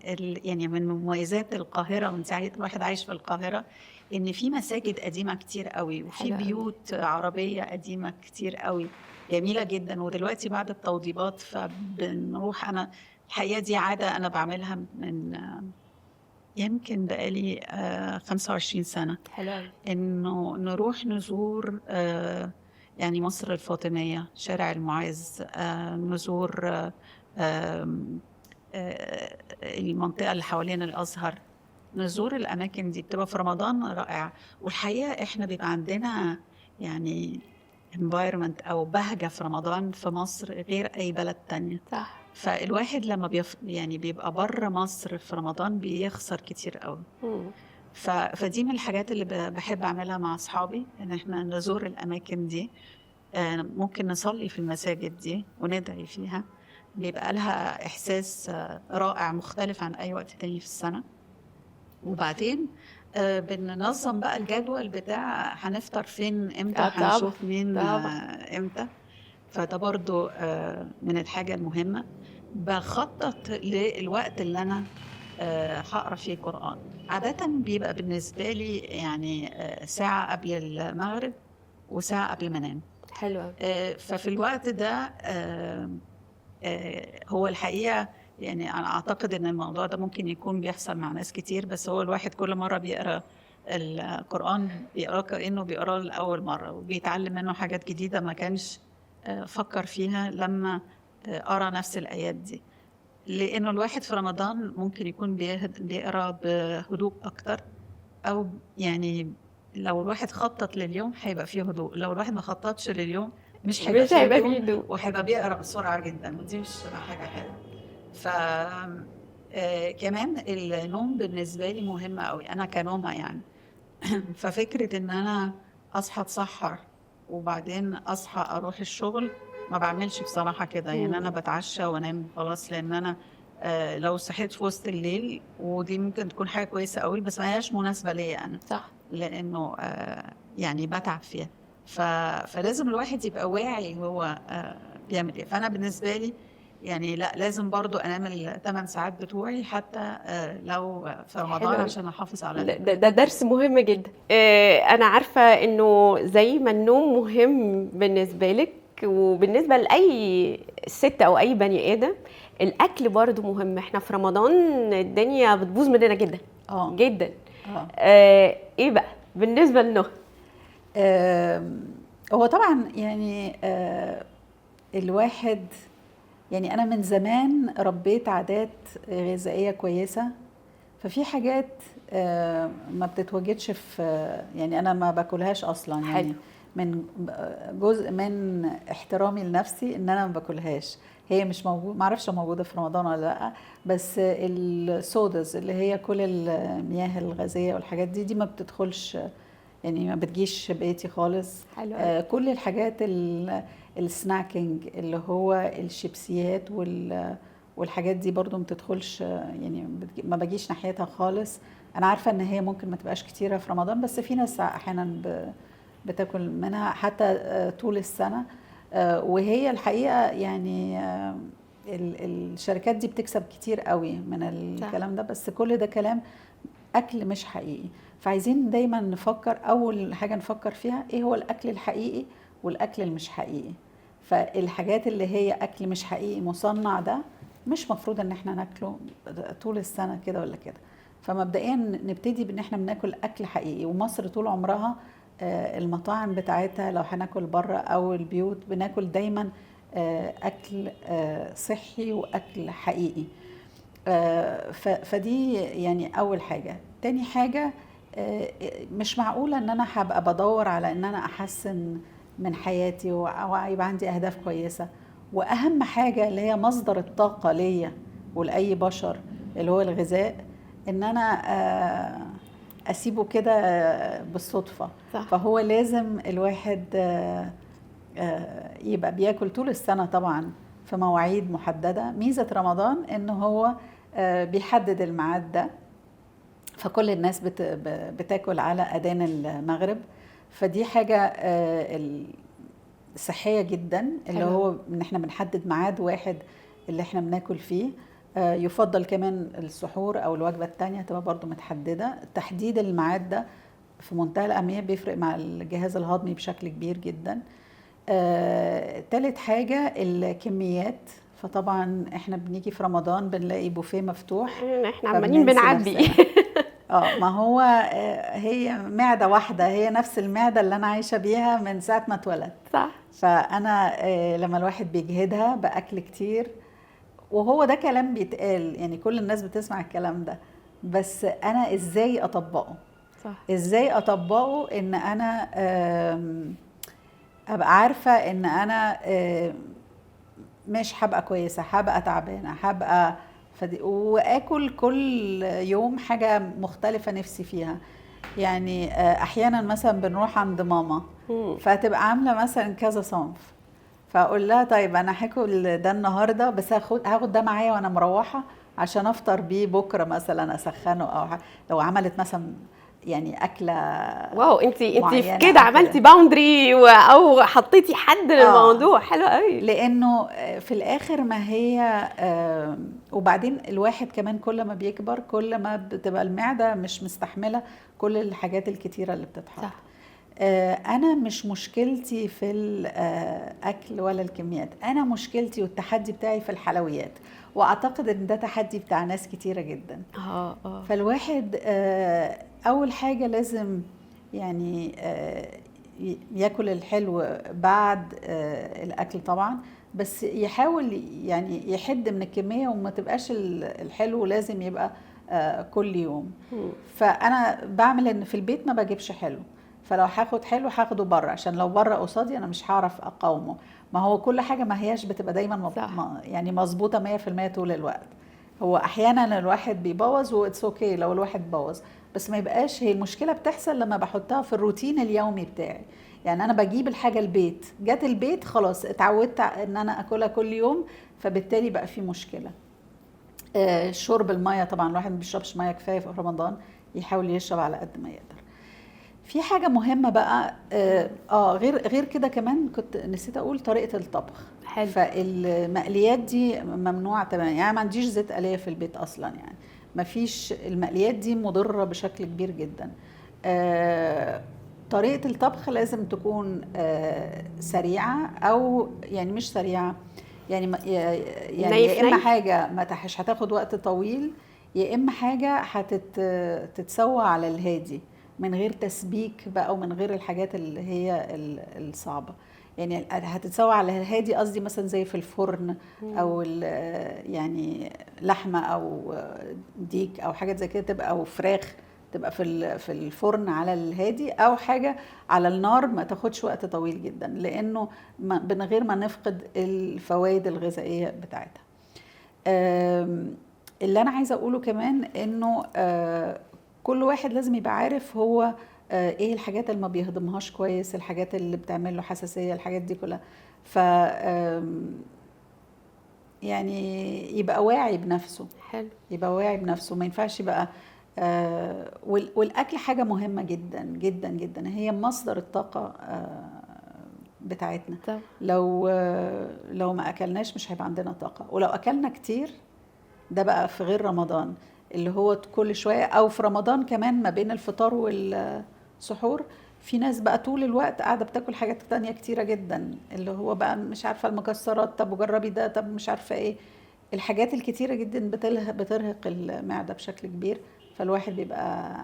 يعني من مميزات القاهرة، وإنت الواحد عايش في القاهرة، إن في مساجد قديمة كتير قوي، وفي حلو قوي. بيوت عربية قديمة كتير قوي جميلة جدا. ودلوقتي بعد التوضيبات فبنروح. أنا الحقيقة دي عادة أنا بعملها من يمكن بقالي 25 سنة. حلو قوي. إنه نروح نزور يعني مصر الفاطمية، شارع المعز، نزور المنطقة اللي حوالين الأزهر، نزور الأماكن دي بتبقى في رمضان رائعة. والحقيقة إحنا بيبقى عندنا يعني environment أو بهجة في رمضان في مصر غير أي بلد تانية. صح. فالواحد لما يعني بيبقى بره مصر في رمضان بيخسر كتير قوي. فدي من الحاجات اللي بحب أعملها مع أصحابي، إن إحنا نزور الأماكن دي. ممكن نصلي في المساجد دي وندعي فيها، بيبقى لها إحساس رائع مختلف عن أي وقت تاني في السنة. وبعدين بننظم بقى الجدول بتاع هنفطر فين امتى، طبعاً. هنشوف مين، طبعاً. امتى. فده برضو من الحاجة المهمة. بخطط للوقت اللي أنا هقرأ فيه القرآن. عادة بيبقى بالنسبة لي ساعة قبل المغرب وساعة قبل ما أنام. حلو أوي. ففي الوقت ده هو الحقيقة أنا أعتقد إن الموضوع ده ممكن يكون بيحصل مع ناس كتير، بس هو الواحد كل مرة بيقرأ القرآن بيقرأه كأنه بيقرأه لأول مرة، وبيتعلم منه حاجات جديدة ما كانش فكر فيها لما قرأ نفس الآيات دي. لأنه الواحد في رمضان ممكن يكون بيقرأ بهدوء أكتر، أو لو الواحد خطط لليوم هيبقى فيه هدوء، لو الواحد ما خططش لليوم مش هيبقى مش فيه هيبقى هدوء فيه هدوء. وهيبقى بيقرأ بسرعة جدا، ودي مش حاجة حلوة. كمان النوم بالنسبة لي مهم قوي، أنا كنومة يعني. ففكرة إن أنا أصحى أتسحر وبعدين أصحى أروح الشغل ما بعملش بصراحة كده، أنا بتعشى وأنام خلاص، لأن أنا لو صحيت في وسط الليل، ودي ممكن تكون حاجة كويسة قوي بس ما هياش مناسبة ليا أنا. لأنه بتعب فيها. فلازم الواحد يبقى واعي هو بيعمل إيه. فأنا بالنسبة لي لا، لازم برضو أنام الثمان ساعات بتوعي حتى لو في رمضان حلو. عشان أحافظ على ده درس مهم جدا. أنا عارفة إنه زي ما النوم مهم بالنسبة لك وبالنسبة لأي ست أو أي بني آدم، الأكل برضو مهم. إحنا في رمضان الدنيا بتبوظ مننا جدا. جدا. إيه بقى بالنسبة لنهى؟ هو طبعا الواحد أنا من زمان ربيت عادات غذائية كويسة، ففي حاجات ما بتتواجدش في، أنا ما باكلهاش أصلاً. من جزء من احترامي لنفسي ان انا ما باكلهاش. هي مش موجود، ما اعرفش موجودة في رمضان ولا لا، بس ال sodas اللي هي كل المياه الغازية والحاجات دي ما بتدخلش، يعني ما بتجيش بيتي خالص. حلو. كل الحاجات ال snacking اللي هو الشيبسيات والحاجات دي برضو ما بتدخلش، يعني ما بجيش ناحيتها خالص. انا عارفه ان هي ممكن ما تبقاش كتيرة في رمضان، بس في ناس احيانا بتاكل منها حتى طول السنة. وهي الحقيقة يعني الشركات دي بتكسب كتير قوي من الكلام ده، بس كل ده كلام اكل مش حقيقي. فعايزين دايما نفكر، اول حاجة نفكر فيها ايه هو الاكل الحقيقي والاكل المش حقيقي. فالحاجات اللي هي اكل مش حقيقي مصنع ده مش مفروض ان احنا ناكله طول السنة كده ولا كده. فمبدئيا نبتدي بان احنا بناكل اكل حقيقي. ومصر طول عمرها المطاعم بتاعتها لو هناكل بره او البيوت بناكل دايما اكل صحي واكل حقيقي. فدي يعني اول حاجة. تاني حاجة، مش معقولة ان انا هبقى بدور على ان انا احسن من حياتي ويبقى عندي اهداف كويسة، واهم حاجة اللي هي مصدر الطاقة ليا ولاي بشر اللي هو الغذاء، ان انا اسيبه كده بالصدفة. صح. فهو لازم الواحد يبقى بياكل طول السنة طبعا في مواعيد محددة. ميزة رمضان ان هو بيحدد الميعاد ده، فكل الناس بتاكل على اذان المغرب، فدي حاجة صحية جدا، اللي هو ان احنا بنحدد ميعاد واحد اللي احنا بناكل فيه. يفضل كمان السحور او الوجبة الثانية تبقى برضو متحدده. تحديد الميعاد ده في منتهى الاهمية، بيفرق مع الجهاز الهضمي بشكل كبير جدا. تالت حاجة الكميات. فطبعا احنا بنيجي في رمضان بنلاقي بوفيه مفتوح، احنا عمالين بنعبي. ما هو هي معده واحدة، هي نفس المعدة اللي انا عايشه بيها من ساعة ما اتولدت. صح. فانا لما الواحد بيجهدها باكل كتير، وهو ده كلام بيتقال يعني كل الناس بتسمع الكلام ده، بس انا ازاي اطبقه؟ صح. ازاي اطبقه ان انا ابقى عارفه ان انا مش هبقى كويسة، هبقى تعبانة، هبقى واكل كل يوم حاجة مختلفة نفسي فيها. يعني احيانا مثلا بنروح عند ماما فتبقى عامله مثلا كذا صنف، فاقول لها طيب انا هاكل ده النهارده، بس هاخد ده معايا وانا مروحة عشان افطر بيه بكره مثلا، اسخنه، او لو عملت مثلا يعني اكله. wow، انت كده عملتي boundary او حطيتي حد للموضوع. حلو قوي. لانه في الاخر ما هي وبعدين الواحد كمان كل ما بيكبر كل ما بتبقى المعدة مش مستحمله كل الحاجات الكتيرة اللي بتتحط. صح. انا مش مشكلتي في الاكل ولا الكميات، انا مشكلتي والتحدي بتاعي في الحلويات، واعتقد ان ده تحدي بتاع ناس كتيرة جدا. فالواحد اول حاجة لازم يعني ياكل الحلو بعد الاكل طبعا، بس يحاول يعني يحد من الكمية، وما تبقاش الحلو لازم يبقى كل يوم. فانا بعمل ان في البيت ما بجيبش حلو، فلو هاخد حلو هاخده بره، عشان لو بره قصادي انا مش هعرف اقاومه. ما هو كل حاجة ما هياش بتبقى دايما يعني مظبوطة 100% طول الوقت. هو احيانا الواحد بيبوظ، و it's okay لو الواحد بوظ، بس ما يبقاش هي المشكلة. بتحصل لما بحطها في الروتين اليومي بتاعي. يعني انا بجيب الحاجة البيت، جت البيت خلاص اتعودت ان انا اكلها كل يوم، فبالتالي بقى في مشكلة. شرب المية طبعا الواحد ما بيشربش مية كفاية في رمضان، يحاول يشرب على قد ما يقدر. في حاجة مهمة بقى غير كده كمان كنت نسيت أقول طريقة الطبخ. حلو. فالمقليات دي ممنوعة تماما، يعني ما عنديش زيت قلية في البيت أصلا، يعني ما فيش، المقليات دي مضرة بشكل كبير جدا. طريقة الطبخ لازم تكون سريعة، أو يعني مش سريعة، يعني يعني يا إما حاجة ما مش هتاخد وقت طويل، يا إما حاجة هتتسوى على الهادي من غير تسبيك بقى، ومن غير الحاجات اللي هي الصعبة. يعني هتتسوى على الهادي، قصدي مثلا زي في الفرن، او يعني لحمة او ديك او حاجات زي كده تبقى، او فراخ تبقى في الفرن على الهادي، او حاجة على النار ما تاخدش وقت طويل جدا، لانه من غير ما نفقد الفوائد الغذائية بتاعتها. اللي انا عايزه اقوله كمان انه كل واحد لازم يبقى عارف هو ايه الحاجات اللي ما بيهضمهاش كويس، الحاجات اللي بتعمل له حساسيه، الحاجات دي كلها. ف يعني يبقى واعي بنفسه. حلو. يبقى واعي بنفسه، ما ينفعش يبقى والاكل حاجة مهمة جدا جدا جدا، هي مصدر الطاقة بتاعتنا. طب. لو ما اكلناش مش هيبقى عندنا طاقة، ولو اكلنا كتير، ده بقى في غير رمضان اللي هو كل شويه، او في رمضان كمان ما بين الفطار والسحور، في ناس بقى طول الوقت قاعدة بتاكل حاجات تانية كتيرة جدا، اللي هو بقى مش عارفه المكسرات، طب وجربي ده، طب مش عارفه ايه، الحاجات الكتيرة جدا بترهق المعدة بشكل كبير، فالواحد بيبقى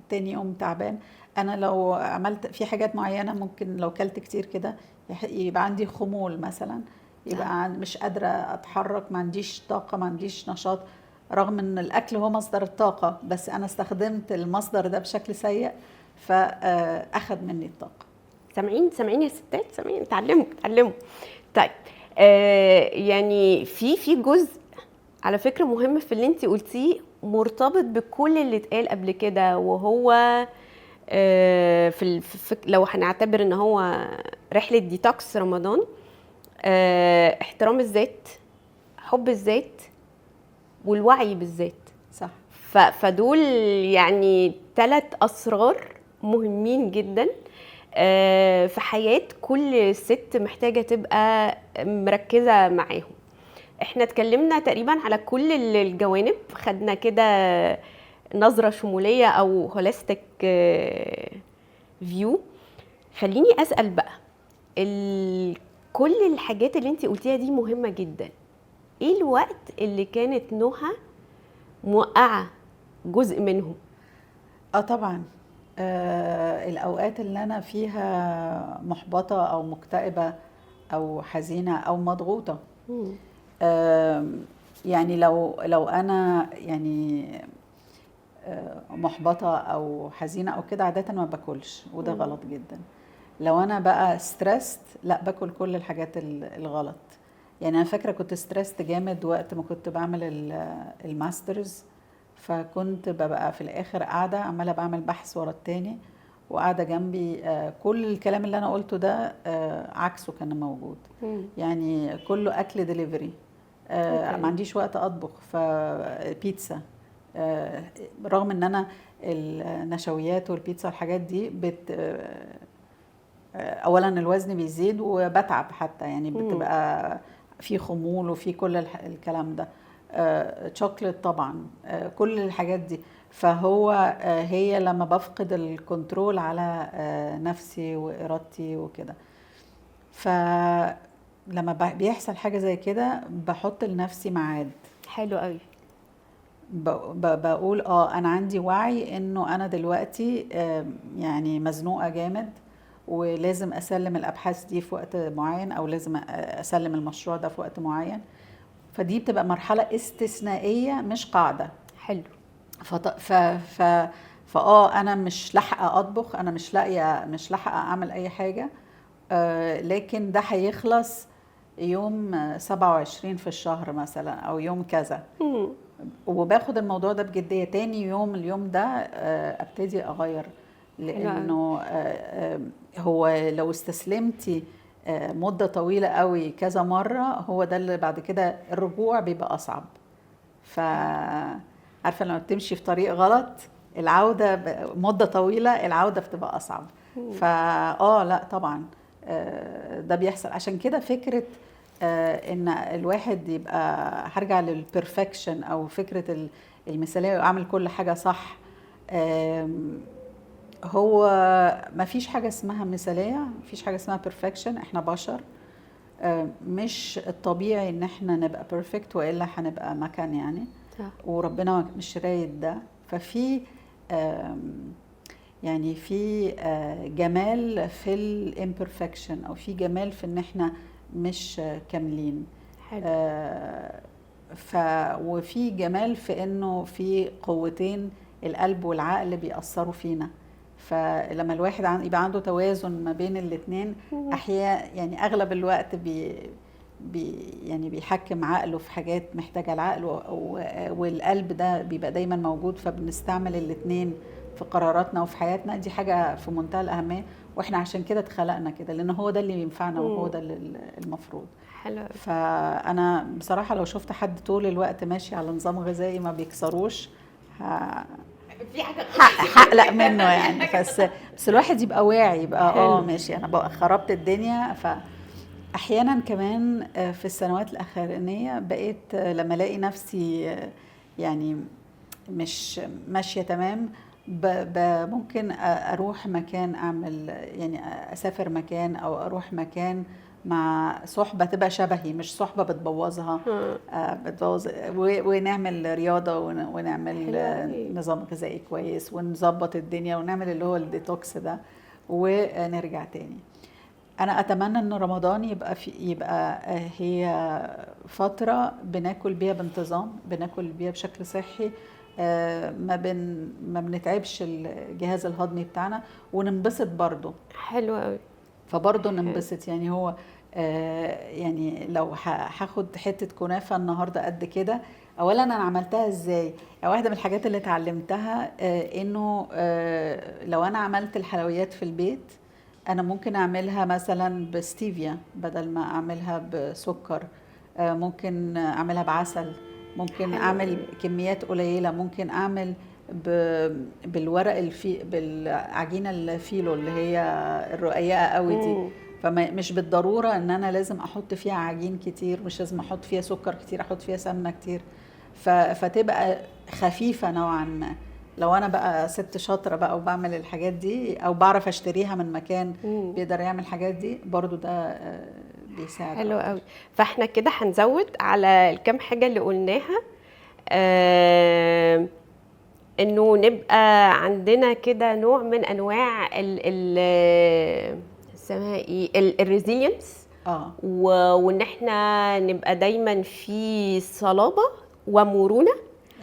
تاني يوم تعبان. انا لو عملت في حاجات معينة، ممكن لو كلت كتير كده يبقى عندي خمول مثلا، يبقى مش قادرة اتحرك، ما عنديش طاقة، ما عنديش نشاط، رغم ان الاكل هو مصدر الطاقة، بس انا استخدمت المصدر ده بشكل سيء فاخد مني الطاقة. سامعين؟ سامعين يا ستات؟ سامعين؟ اتعلموا اتعلموا. طيب يعني في جزء على فكرة مهم في اللي انت قلتيه، مرتبط بكل اللي اتقال قبل كده، وهو في لو هنعتبر ان هو رحلة ديتوكس رمضان، احترام الذات، حب الذات، والوعي بالذات. صح. فدول يعني 3 أسرار مهمين جدا في حياة كل ست محتاجة تبقى مركزة معاهم. احنا اتكلمنا تقريبا على كل الجوانب، خدنا كده نظرة شمولية أو holistic view. خليني أسأل بقى، كل الحاجات اللي انتي قلتيها دي مهمة جدا، ايه الوقت اللي كانت نهى موقعة جزء منهم؟ طبعا. الأوقات اللي أنا فيها محبطة أو مكتئبة أو حزينة أو مضغوطة. يعني لو أنا محبطة أو حزينة أو كده، عادة ما باكلش، وده غلط جدا. لو أنا بقى stressed، لا باكل كل الحاجات الغلط. يعني أنا فاكرة كنت stressed جامد وقت ما كنت بعمل ال masters، فكنت ببقى في الآخر قاعدة عمالة بعمل بحث ورا التاني، وقاعدة جنبي كل الكلام اللي أنا قلته ده عكسه كان موجود. يعني كله أكل دليفري، ما عنديش وقت أطبخ، فبيتزا، رغم إن أنا النشويات والبيتزا والحاجات دي أولاً الوزن بيزيد وبتعب حتى، يعني بتبقى في خمول وفي كل الكلام ده، شوكليت طبعاً، كل الحاجات دي. فهو هي لما بفقد ال control على نفسي وإرادتي وكده، فلما بيحصل حاجة زي كده بحط لنفسي ميعاد. حلو قوي. بقول أنا عندي وعي إنه أنا دلوقتي مزنوقة جامد، ولازم أسلم الأبحاث دي في وقت معين، أو لازم أسلم المشروع ده في وقت معين. فدي بتبقى مرحلة استثنائية مش قاعدة. حلو. أنا مش لاحقة أطبخ، أنا مش لاحقة أعمل أي حاجة، لكن ده هيخلص يوم 27 في الشهر مثلا، أو يوم كذا. وباخد الموضوع ده بجدية. تاني يوم اليوم ده أبتدي أغير، لأنه هو لو استسلمتي مدة طويلة قوي كذا مرة، هو ده اللي بعد كده الرجوع بيبقى أصعب. عارفة لما بتمشي في طريق غلط، العودة مدة طويلة، العودة بتبقى أصعب. لا طبعا، ده بيحصل. عشان كده فكرة إن الواحد يبقى، هرجع للبرفكشن أو فكرة المثالية وأعمل كل حاجة صح، هو ما فيش حاجة اسمها مثالية، ما فيش حاجة اسمها perfection. احنا بشر، مش الطبيعي ان احنا نبقى perfect، وإلا هنبقى مكان يعني. وربنا مش رايد ده. ففي في جمال في ال imperfection، او في جمال في ان احنا مش كاملين. وفي جمال في انه في قوتين القلب والعقل بيأثروا فينا. فلما الواحد يبقى عنده توازن ما بين الاتنين، احيانا يعني اغلب الوقت بي يعني بيحكم عقله في حاجات محتاجة العقل، والقلب ده بيبقى دايما موجود، فبنستعمل الاتنين في قراراتنا وفي حياتنا. دي حاجة في منتهى الأهمية، واحنا عشان كده اتخلقنا كده، لأن هو ده اللي ينفعنا وهو ده اللي المفروض. حلو. فأنا بصراحة لو شفت حد طول الوقت ماشي على نظام غذائي ما بيكسروش، في حاجة هقلق منه يعني. بس الواحد يبقى واعي، يبقى ماشي انا بقى خربت الدنيا. فاحيانا كمان في السنوات الاخرانية بقيت لما الاقي نفسي يعني مش ماشية تمام، ممكن اروح مكان، اعمل يعني اسافر مكان او اروح مكان مع صحبه تبقى شبهي، مش صحبه بتبوظها، بتبوظ، ونعمل رياضة ونعمل نظام غذائي كويس ونظبط الدنيا ونعمل اللي هو الديتوكس ده ونرجع تاني. انا اتمنى ان رمضان يبقى هي فترة بناكل بيها بانتظام، بناكل بيها بشكل صحي، ما بنتعبش الجهاز الهضمي بتاعنا، وننبسط برضه. حلو قوي. فبرضه ننبسط يعني. هو يعني لو هاخد حتة كنافة النهاردة قد كده، أولا أنا عملتها إزاي؟ يعني واحدة من الحاجات اللي اتعلمتها إنه لو أنا عملت الحلويات في البيت، أنا ممكن أعملها مثلا بستيفيا بدل ما أعملها بسكر، ممكن أعملها بعسل، ممكن أعمل كميات قليلة، ممكن أعمل بالورق بالعجينة الفيلو اللي هي الرقيقة قوي دي. فمش بالضرورة ان انا لازم احط فيها عجين كتير، مش لازم احط فيها سكر كتير، احط فيها سمنة كتير، فتبقى خفيفة نوعا ما. لو انا بقى ست شاطرة بقى وبعمل الحاجات دي، او بعرف اشتريها من مكان بيقدر يعمل الحاجات دي، برضو ده بيساعد. حلو قوي. فاحنا كده هنزود على الكام حاجة اللي قلناها، انه نبقى عندنا كده نوع من انواع ال اسمها ايه، ال resilience، وان احنا نبقى دايما في صلابة ومرونه.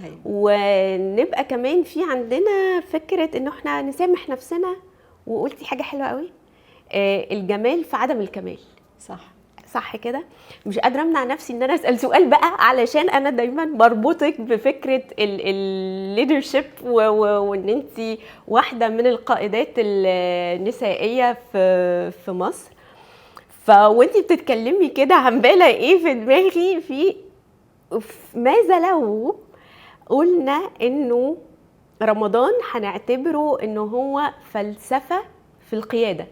أيوة. ونبقى كمان في عندنا فكرة انه احنا نسامح نفسنا. وقلتي حاجة حلوة قوي، الجمال في عدم الكمال. صح كده. مش قادرة امنع نفسي ان انا اسال سؤال بقى، علشان انا دايما بربطك بفكره ال leadership، وان انت واحدة من القائدات النسائية في مصر. فوانت بتتكلمي كده عماله ايه في دماغي، في ماذا لو قلنا انه رمضان هنعتبره انه هو فلسفة في القيادة.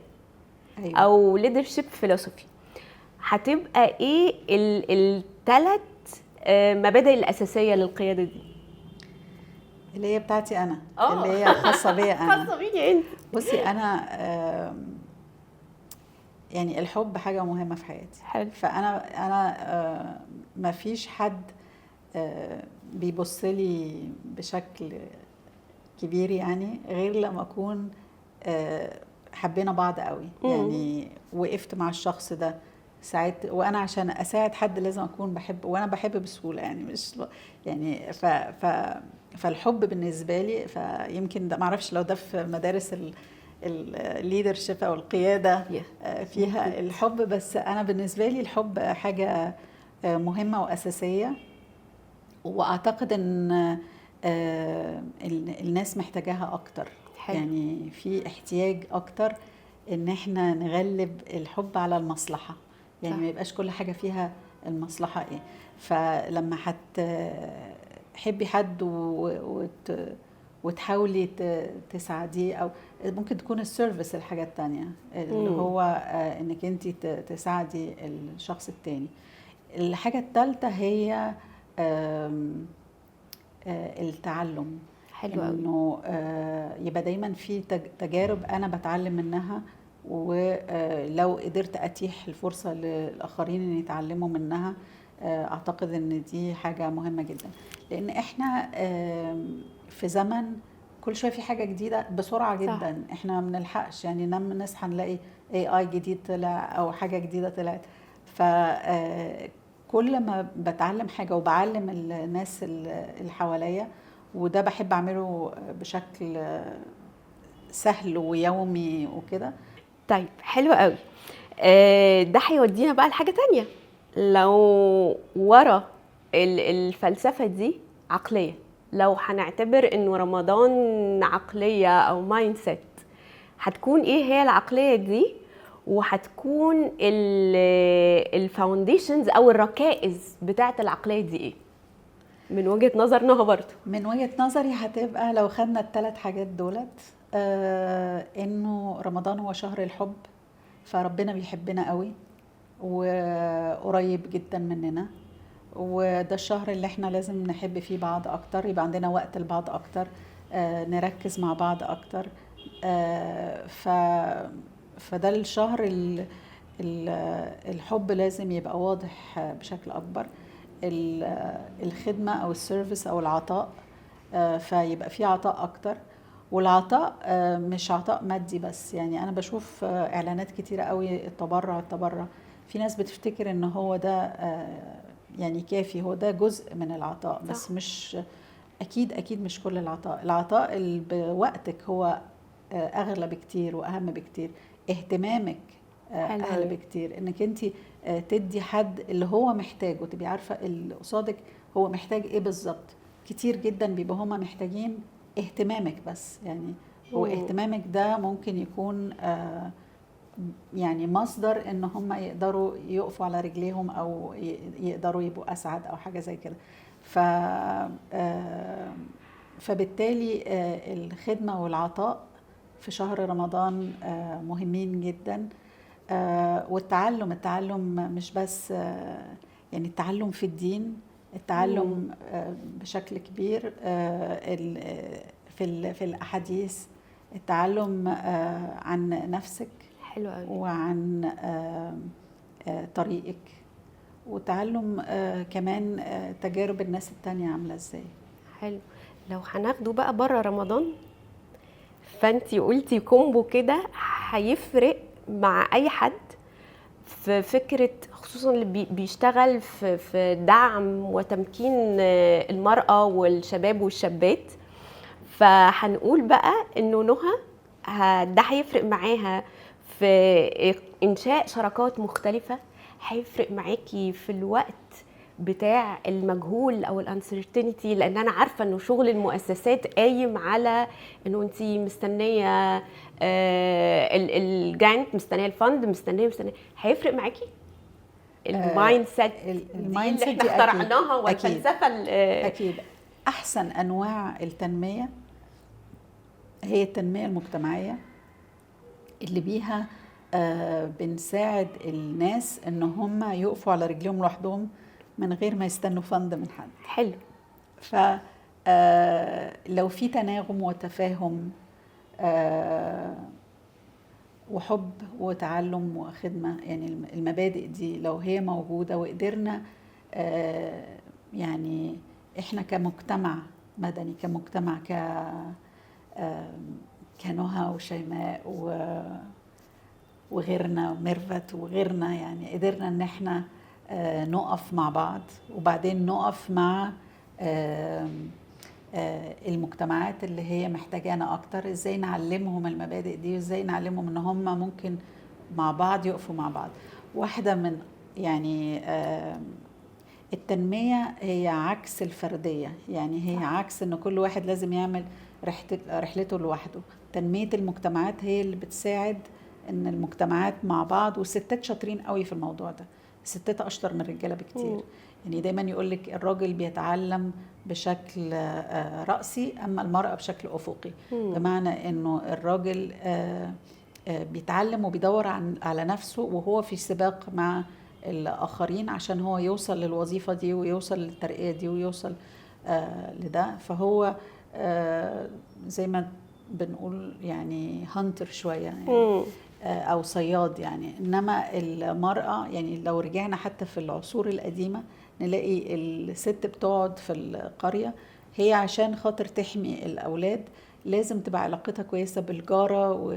أيوة. او leadership philosophy، هتبقى ايه الثلاث مبادئ الاساسية للقياده دي؟ اللي هي بتاعتي انا، اللي هي خاصة بيا انا. خاصة بيا انت. بصي انا يعني الحب حاجة مهمة في حياتي. حلو. فانا انا ما فيش حد بيبص لي بشكل كبير يعني غير لما اكون حبينا بعض قوي. يعني وقفت مع الشخص ده ساعات، وانا عشان اساعد حد لازم اكون بحب، وانا بحب بسهولة يعني، مش يعني ف ف فالحب بالنسبة لي، فيمكن ده معرفش لو ده في مدارس ال leadership او القيادة فيها الحب، بس انا بالنسبة لي الحب حاجة مهمة واساسية، واعتقد ان الناس محتاجاها اكتر. حلو. يعني في احتياج اكتر ان احنا نغلب الحب على المصلحة، يعني ما يبقاش كل حاجة فيها المصلحة ايه. فلما هتحبي حد وتحاولي تساعديه، او ممكن تكون ال service الحاجة التانية اللي هو انك انت تساعدي الشخص التاني. الحاجة الثالثة هي التعلم. حلو انه يبقى دايما في تجارب انا بتعلم منها، ولو قدرت اتيح الفرصة للاخرين ان يتعلموا منها، اعتقد ان دي حاجة مهمة جدا، لان احنا في زمن كل شوية في حاجة جديدة بسرعة جدا. صح. احنا ما بنلحقش يعني، نصحى نلاقي اي جديد طلع او حاجة جديدة طلعت. فكل ما بتعلم حاجة وبعلم الناس اللي حواليا، وده بحب اعمله بشكل سهل ويومي وكده. طيب حلو قوي. ده هيودينا بقى لحاجة تانية. لو ورا الفلسفة دي عقلية، لو هنعتبر انه رمضان عقلية او mindset، هتكون ايه هي العقلية دي؟ وهتكون ال foundations او الركائز بتاعة العقلية دي ايه من وجهة نظر نهى برضو؟ من وجهة نظري هتبقى لو خدنا الثلاث حاجات دولت، انه رمضان هو شهر الحب، فربنا بيحبنا قوي وقريب جدا مننا، وده الشهر اللي احنا لازم نحب فيه بعض اكتر، يبقى عندنا وقت لبعض اكتر، نركز مع بعض اكتر. فده الشهر الحب لازم يبقى واضح بشكل اكبر. الخدمة او ال service او العطاء، فيبقى في عطاء اكتر. والعطاء مش عطاء مادي بس، يعني انا بشوف اعلانات كتيرة قوي التبرع التبرع، في ناس بتفتكر ان هو ده يعني كافي، هو ده جزء من العطاء بس. صح. مش اكيد، اكيد مش كل العطاء. العطاء اللي بوقتك هو اغلى بكتير واهم بكتير، اهتمامك اغلى بكتير، انك انت تدي حد اللي هو محتاجه، تبقي عارفه اللي قصادك هو محتاج ايه بالظبط. كتير جدا بيبقى هما محتاجين اهتمامك بس، يعني هو اهتمامك ده ممكن يكون يعني مصدر ان هم يقدروا يقفوا على رجليهم او يقدروا يبقوا اسعد او حاجة زي كده. فبالتالي الخدمة والعطاء في شهر رمضان مهمين جدا. والتعلم، التعلم مش بس يعني التعلم في الدين، التعلم بشكل كبير في الاحاديث، التعلم عن نفسك. حلو قوي. وعن طريقك، وتعلم كمان تجارب الناس التانية عاملة ازاي. حلو. لو هناخده بقى بره رمضان، فانتي قلتي combo كده هيفرق مع اي حد في فكرة، خصوصا اللي بيشتغل في دعم وتمكين المرأة والشباب والشابات. فهنقول بقى انه نهى ده هيفرق معاها في انشاء شراكات مختلفة، هيفرق معاكي في الوقت بتاع المجهول او ال uncertainty، لان انا عارفه انه شغل المؤسسات قايم على انه انت مستنيه ال grant، مستنيه ال fund، مستنيه. هيفرق معاكي ال mindset اللي احنا اخترعناها والفلسفة. اكيد احسن انواع التنمية هي التنمية المجتمعية اللي بيها بنساعد الناس ان هم يقفوا على رجليهم لوحدهم من غير ما يستنوا fund من حد. حلو. ف لو في تناغم وتفاهم وحب وتعلم وخدمة، يعني المبادئ دي لو هي موجودة وقدرنا يعني احنا كمجتمع مدني، كمجتمع كنهى وشيماء وغيرنا وميرفت وغيرنا، يعني قدرنا ان احنا نقف مع بعض، وبعدين نقف مع المجتمعات اللي هي محتاجانا اكتر، ازاي نعلمهم المبادئ دي، وازاي نعلمهم ان هم ممكن مع بعض يقفوا مع بعض. واحدة من يعني التنمية هي عكس الفردية، يعني هي عكس ان كل واحد لازم يعمل رحلته لوحده. تنمية المجتمعات هي اللي بتساعد ان المجتمعات مع بعض، والستات شاطرين قوي في الموضوع ده، الستات اشطر من الرجالة بكتير. يعني دايما يقولك الراجل بيتعلم بشكل رأسي، اما المرأة بشكل افقي. بمعنى انه الراجل بيتعلم وبيدور على نفسه وهو في سباق مع الآخرين عشان هو يوصل للوظيفة دي ويوصل للترقية دي ويوصل لده. فهو زي ما بنقول يعني هانتر شوية يعني، أو صياد يعني. إنما المرأة يعني لو رجعنا حتى في العصور القديمة نلاقي الست بتقعد في القرية هي عشان خاطر تحمي الأولاد، لازم تبقى علاقتها كويسة بالجارة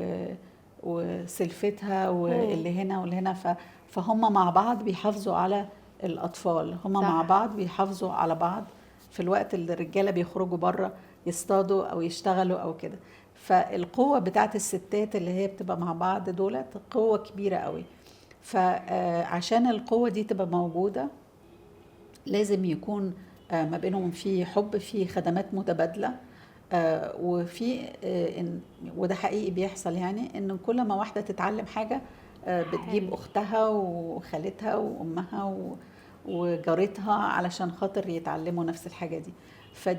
وسلفتها واللي هنا واللي هنا، فهم مع بعض بيحافظوا على الأطفال، هم مع بعض بيحافظوا على بعض. في الوقت اللي الرجالة بيخرجوا بره يصطادوا او يشتغلوا او كده. فالقوه بتاعت الستات اللي هي بتبقى مع بعض دولت قوة كبيرة قوي. فعشان القوة دي تبقى موجودة لازم يكون ما بينهم في حب، في خدمات متبادلة، وفي وده حقيقي بيحصل، يعني ان كل ما واحدة تتعلم حاجة بتجيب حلو. اختها وخالتها وامها وجارتها علشان خاطر يتعلموا نفس الحاجة دي.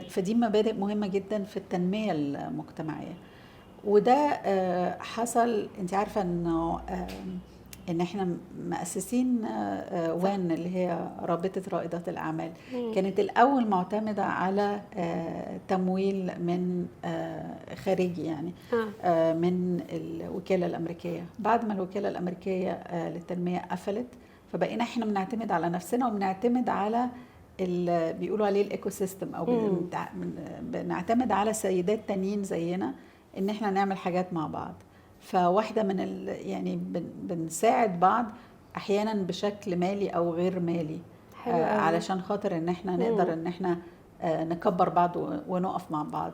فدي مبادئ مهمة جدا في التنمية المجتمعية. وده حصل. انت عارفه انه ان احنا مؤسسين وان اللي هي رابطه رائدات الاعمال، كانت الاول معتمدة على تمويل من خارجي، يعني من الوكالة الامريكية. بعد ما الوكالة الامريكية للتنمية قفلت، فبقينا احنا بنعتمد على نفسنا وبنعتمد على اللي بيقولوا عليه ال ecosystem، او بنعتمد على سيدات تانيين زينا ان احنا نعمل حاجات مع بعض. فواحدة من يعني بنساعد بعض احيانا بشكل مالي او غير مالي، حلو قوي. علشان خاطر ان احنا نقدر ان احنا نكبر بعض ونقف مع بعض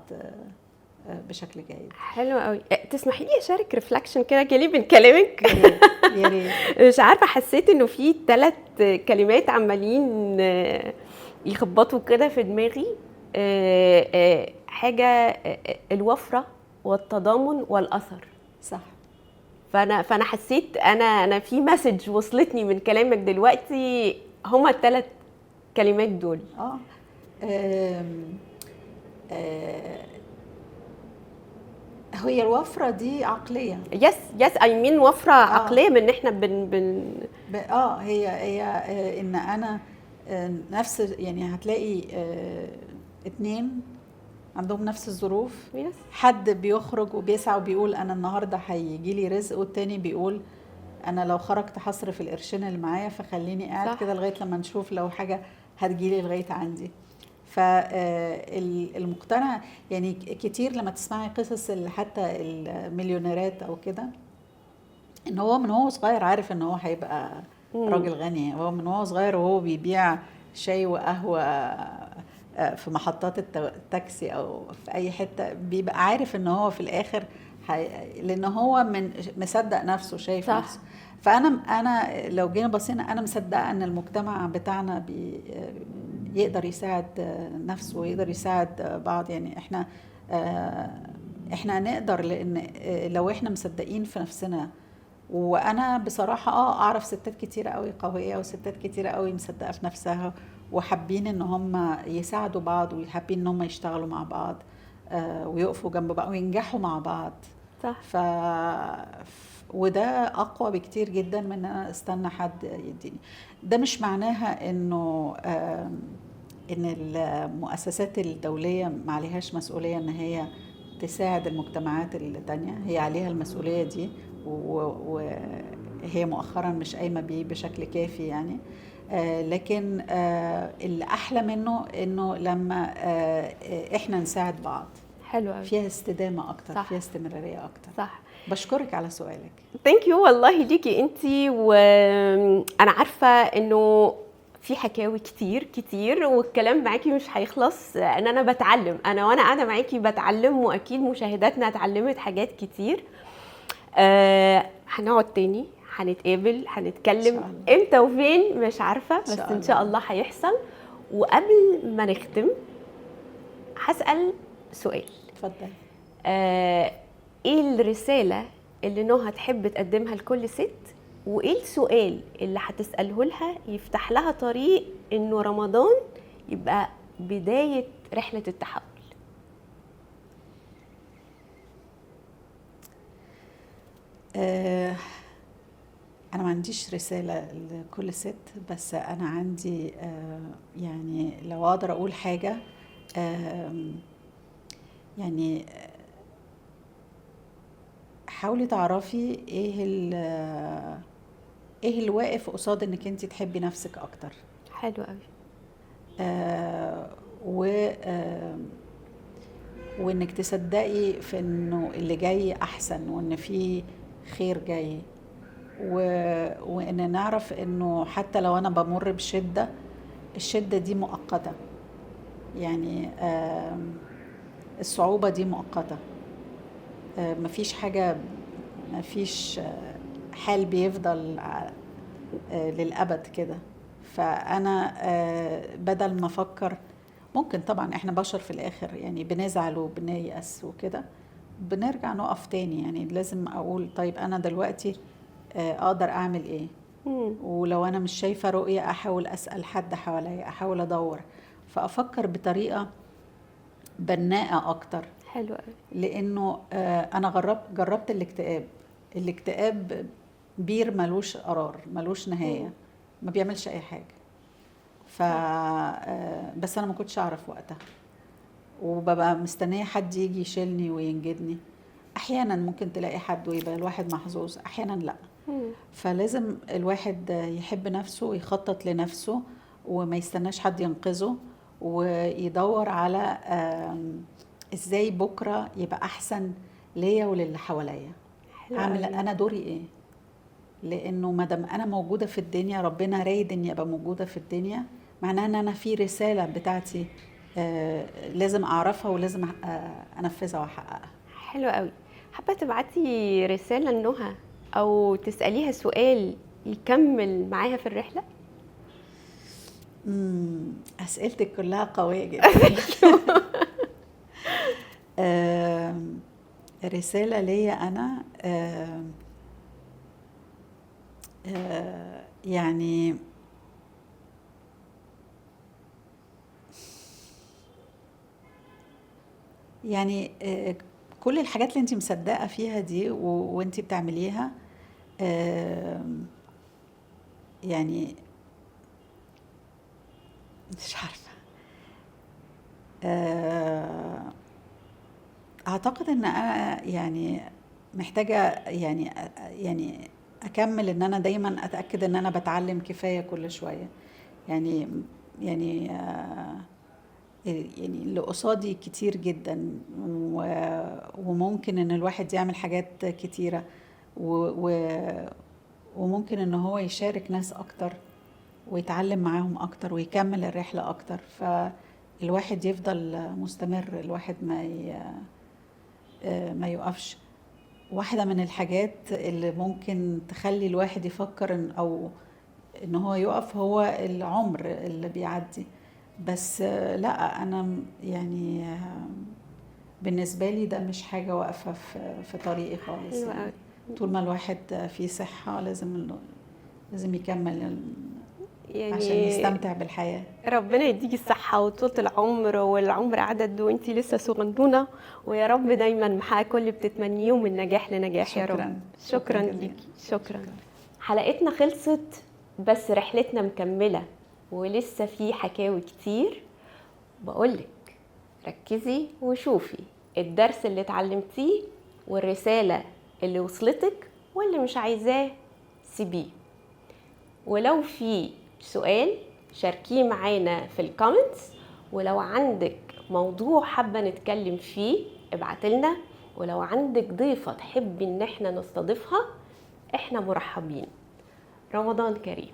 بشكل جيد. حلو قوي. تسمحي لي اشارك reflection كده جالي من كلامك؟ يا ريت، يا ريت. مش عارفه، حسيت انه في 3 كلمات عمالين يخبطوا كده في دماغي. حاجة الوفرة والتضامن والاثر. صح. فانا حسيت انا في message وصلتني من كلامك دلوقتي، هما ال3 كلمات دول. هي الوفرة دي عقلية. yes yes، I mean وفرة عقلية من ان احنا بن بن هي ان انا نفس، يعني هتلاقي 2 عندهم نفس الظروف. حد بيخرج وبيسعى وبيقول انا النهارده هيجي لي رزق، والتاني بيقول انا لو خرجت هصرف القرشين اللي معايا، فخليني قاعد كده لغاية لما نشوف لو حاجة هتجيلي لغاية عندي. فالمقتنع يعني كتير لما تسمعي قصص حتى المليونيرات او كده، ان هو من هو صغير عارف ان هو هيبقى راجل غني. هو من هو صغير وهو بيبيع شاي وقهوة في محطات التاكسي او في اي حتة، بيبقى عارف ان هو في الاخر لان هو من مصدق نفسه، شايف نفسه. فانا لو جينا بصينا، انا مصدقه ان المجتمع بتاعنا يقدر يساعد نفسه ويقدر يساعد بعض. يعني احنا نقدر، لان لو احنا مصدقين في نفسنا. وانا بصراحة اعرف ستات كتيرة قوي قوية، وستات كتيرة قوي مصدقه في نفسها، وحابين ان هم يساعدوا بعض، وحابين ان هم يشتغلوا مع بعض، ويقفوا جنب بعض وينجحوا مع بعض. صح. وده اقوى بكتير جدا من ان انا استنى حد يديني. ده مش معناها انه ان المؤسسات الدولية ما عليهاش مسؤولية ان هي تساعد المجتمعات التانية، هي عليها المسؤولية دي، وهي مؤخرا مش قايمة بيه بشكل كافي يعني. لكن اللي أحلى منه إنه لما إحنا نساعد بعض. حلو أوي. فيها استدامة أكتر. صح. فيها استمرارية أكتر. صح. بشكرك على سؤالك. thank you والله ليكي أنتي. وأنا عارفة إنه في حكاوي كتير كتير والكلام معاكي مش هيخلص. ان انا بتعلم، انا وانا قاعدة معاكي بتعلم، واكيد مشاهداتنا اتعلمت حاجات كتير. هنقعد تاني، هنتقابل، هنتكلم امتى وفين مش عارفه، بس ان شاء الله هيحصل. وقبل ما نختم هسال سؤال. اتفضل. ايه الرسالة اللي نهى تحب تقدمها لكل ست، وايه السؤال اللي هتساله لها يفتح لها طريق انه رمضان يبقى بداية رحله التحول؟ أنا ما عنديش رسالة لكل ست، بس أنا عندي يعني لو أقدر أقول حاجة، يعني حاولي تعرفي إيه اللي واقف قصاد إنك أنت تحبي نفسك أكتر. حلو قوي. وإنك تصدقي في إنه اللي جاي أحسن، وإن في خير جاي، وإن نعرف إنه حتى لو أنا بمر بشدة، الشدة دي مؤقتة. يعني الصعوبة دي مؤقتة، مفيش حاجة، مفيش حال بيفضل للأبد كده. فأنا بدل ما أفكر، ممكن طبعا إحنا بشر في الآخر يعني بنزعل وبنيأس وكده، بنرجع نقف تاني. يعني لازم أقول طيب أنا دلوقتي أقدر أعمل إيه؟ ولو أنا مش شايفة رؤية أحاول أسأل حد حواليا، أحاول أدور، فأفكر بطريقة بناءة أكتر. حلو قوي. لأنه أنا جربت الاكتئاب. الاكتئاب بير ملوش قرار، ملوش نهاية، ما بيعملش أي حاجة. بس أنا ما كنتش أعرف وقتها، وببقى مستنية حد يجي يشيلني وينجدني. أحيانا ممكن تلاقي حد ويبقى الواحد محظوظ، أحيانا لأ. فلازم الواحد يحب نفسه ويخطط لنفسه وما يستناش حد ينقذه، ويدور على ازاي بكرة يبقى أحسن ليا وللي حواليا. أعمل أنا دوري إيه؟ لأنه مادام أنا موجودة في الدنيا، ربنا رايد إني أبقى موجودة في الدنيا، معناه إن أنا في رسالة بتاعتي لازم أعرفها ولازم أنفذها وأحققها. حلو قوي. حابة تبعتي رسالة لنهى أو تسأليها سؤال يكمل معاها في الرحلة؟ أسئلتك كلها قوية جدا. رسالة ليا أنا، يعني كل الحاجات اللي انت مصدقة فيها دي وانت بتعمليها، يعني مش عارفة، أعتقد إن أنا يعني محتاجة يعني أكمل إن أنا دايما أتأكد إن أنا بتعلم كفاية كل شوية. يعني يعني يعني اللي قصادي كتير جدا، وممكن إن الواحد يعمل حاجات كتيرة، وممكن إن هو يشارك ناس أكتر ويتعلم معاهم أكتر ويكمل الرحلة أكتر. فالواحد يفضل مستمر، الواحد ما يقفش. واحدة من الحاجات اللي ممكن تخلي الواحد يفكر إن هو يقف هو العمر اللي بيعدي. بس لا، أنا يعني بالنسبة لي ده مش حاجة واقفة في طريقي خالص. يعني طول ما الواحد فيه صحة لازم يكمل يعني عشان يستمتع بالحياة. ربنا يديكي الصحة وطولة العمر، والعمر عدد وانتي لسه صغنونة، ويا رب دايما محققة كل اللي بتتمنيه من نجاح لنجاح. يا رب. شكرا ليكي. شكرا. حلقتنا خلصت بس رحلتنا مكملة ولسه في حكاوي كتير. بقولك ركزي وشوفي الدرس اللي اتعلمتيه والرسالة اللي وصلتك، واللي مش عايزاه سيبيه. ولو في سؤال شاركيه معانا في ال comments، ولو عندك موضوع حابة نتكلم فيه ابعتلنا، ولو عندك ضيفة تحبي ان احنا نستضيفها احنا مرحبين. رمضان كريم.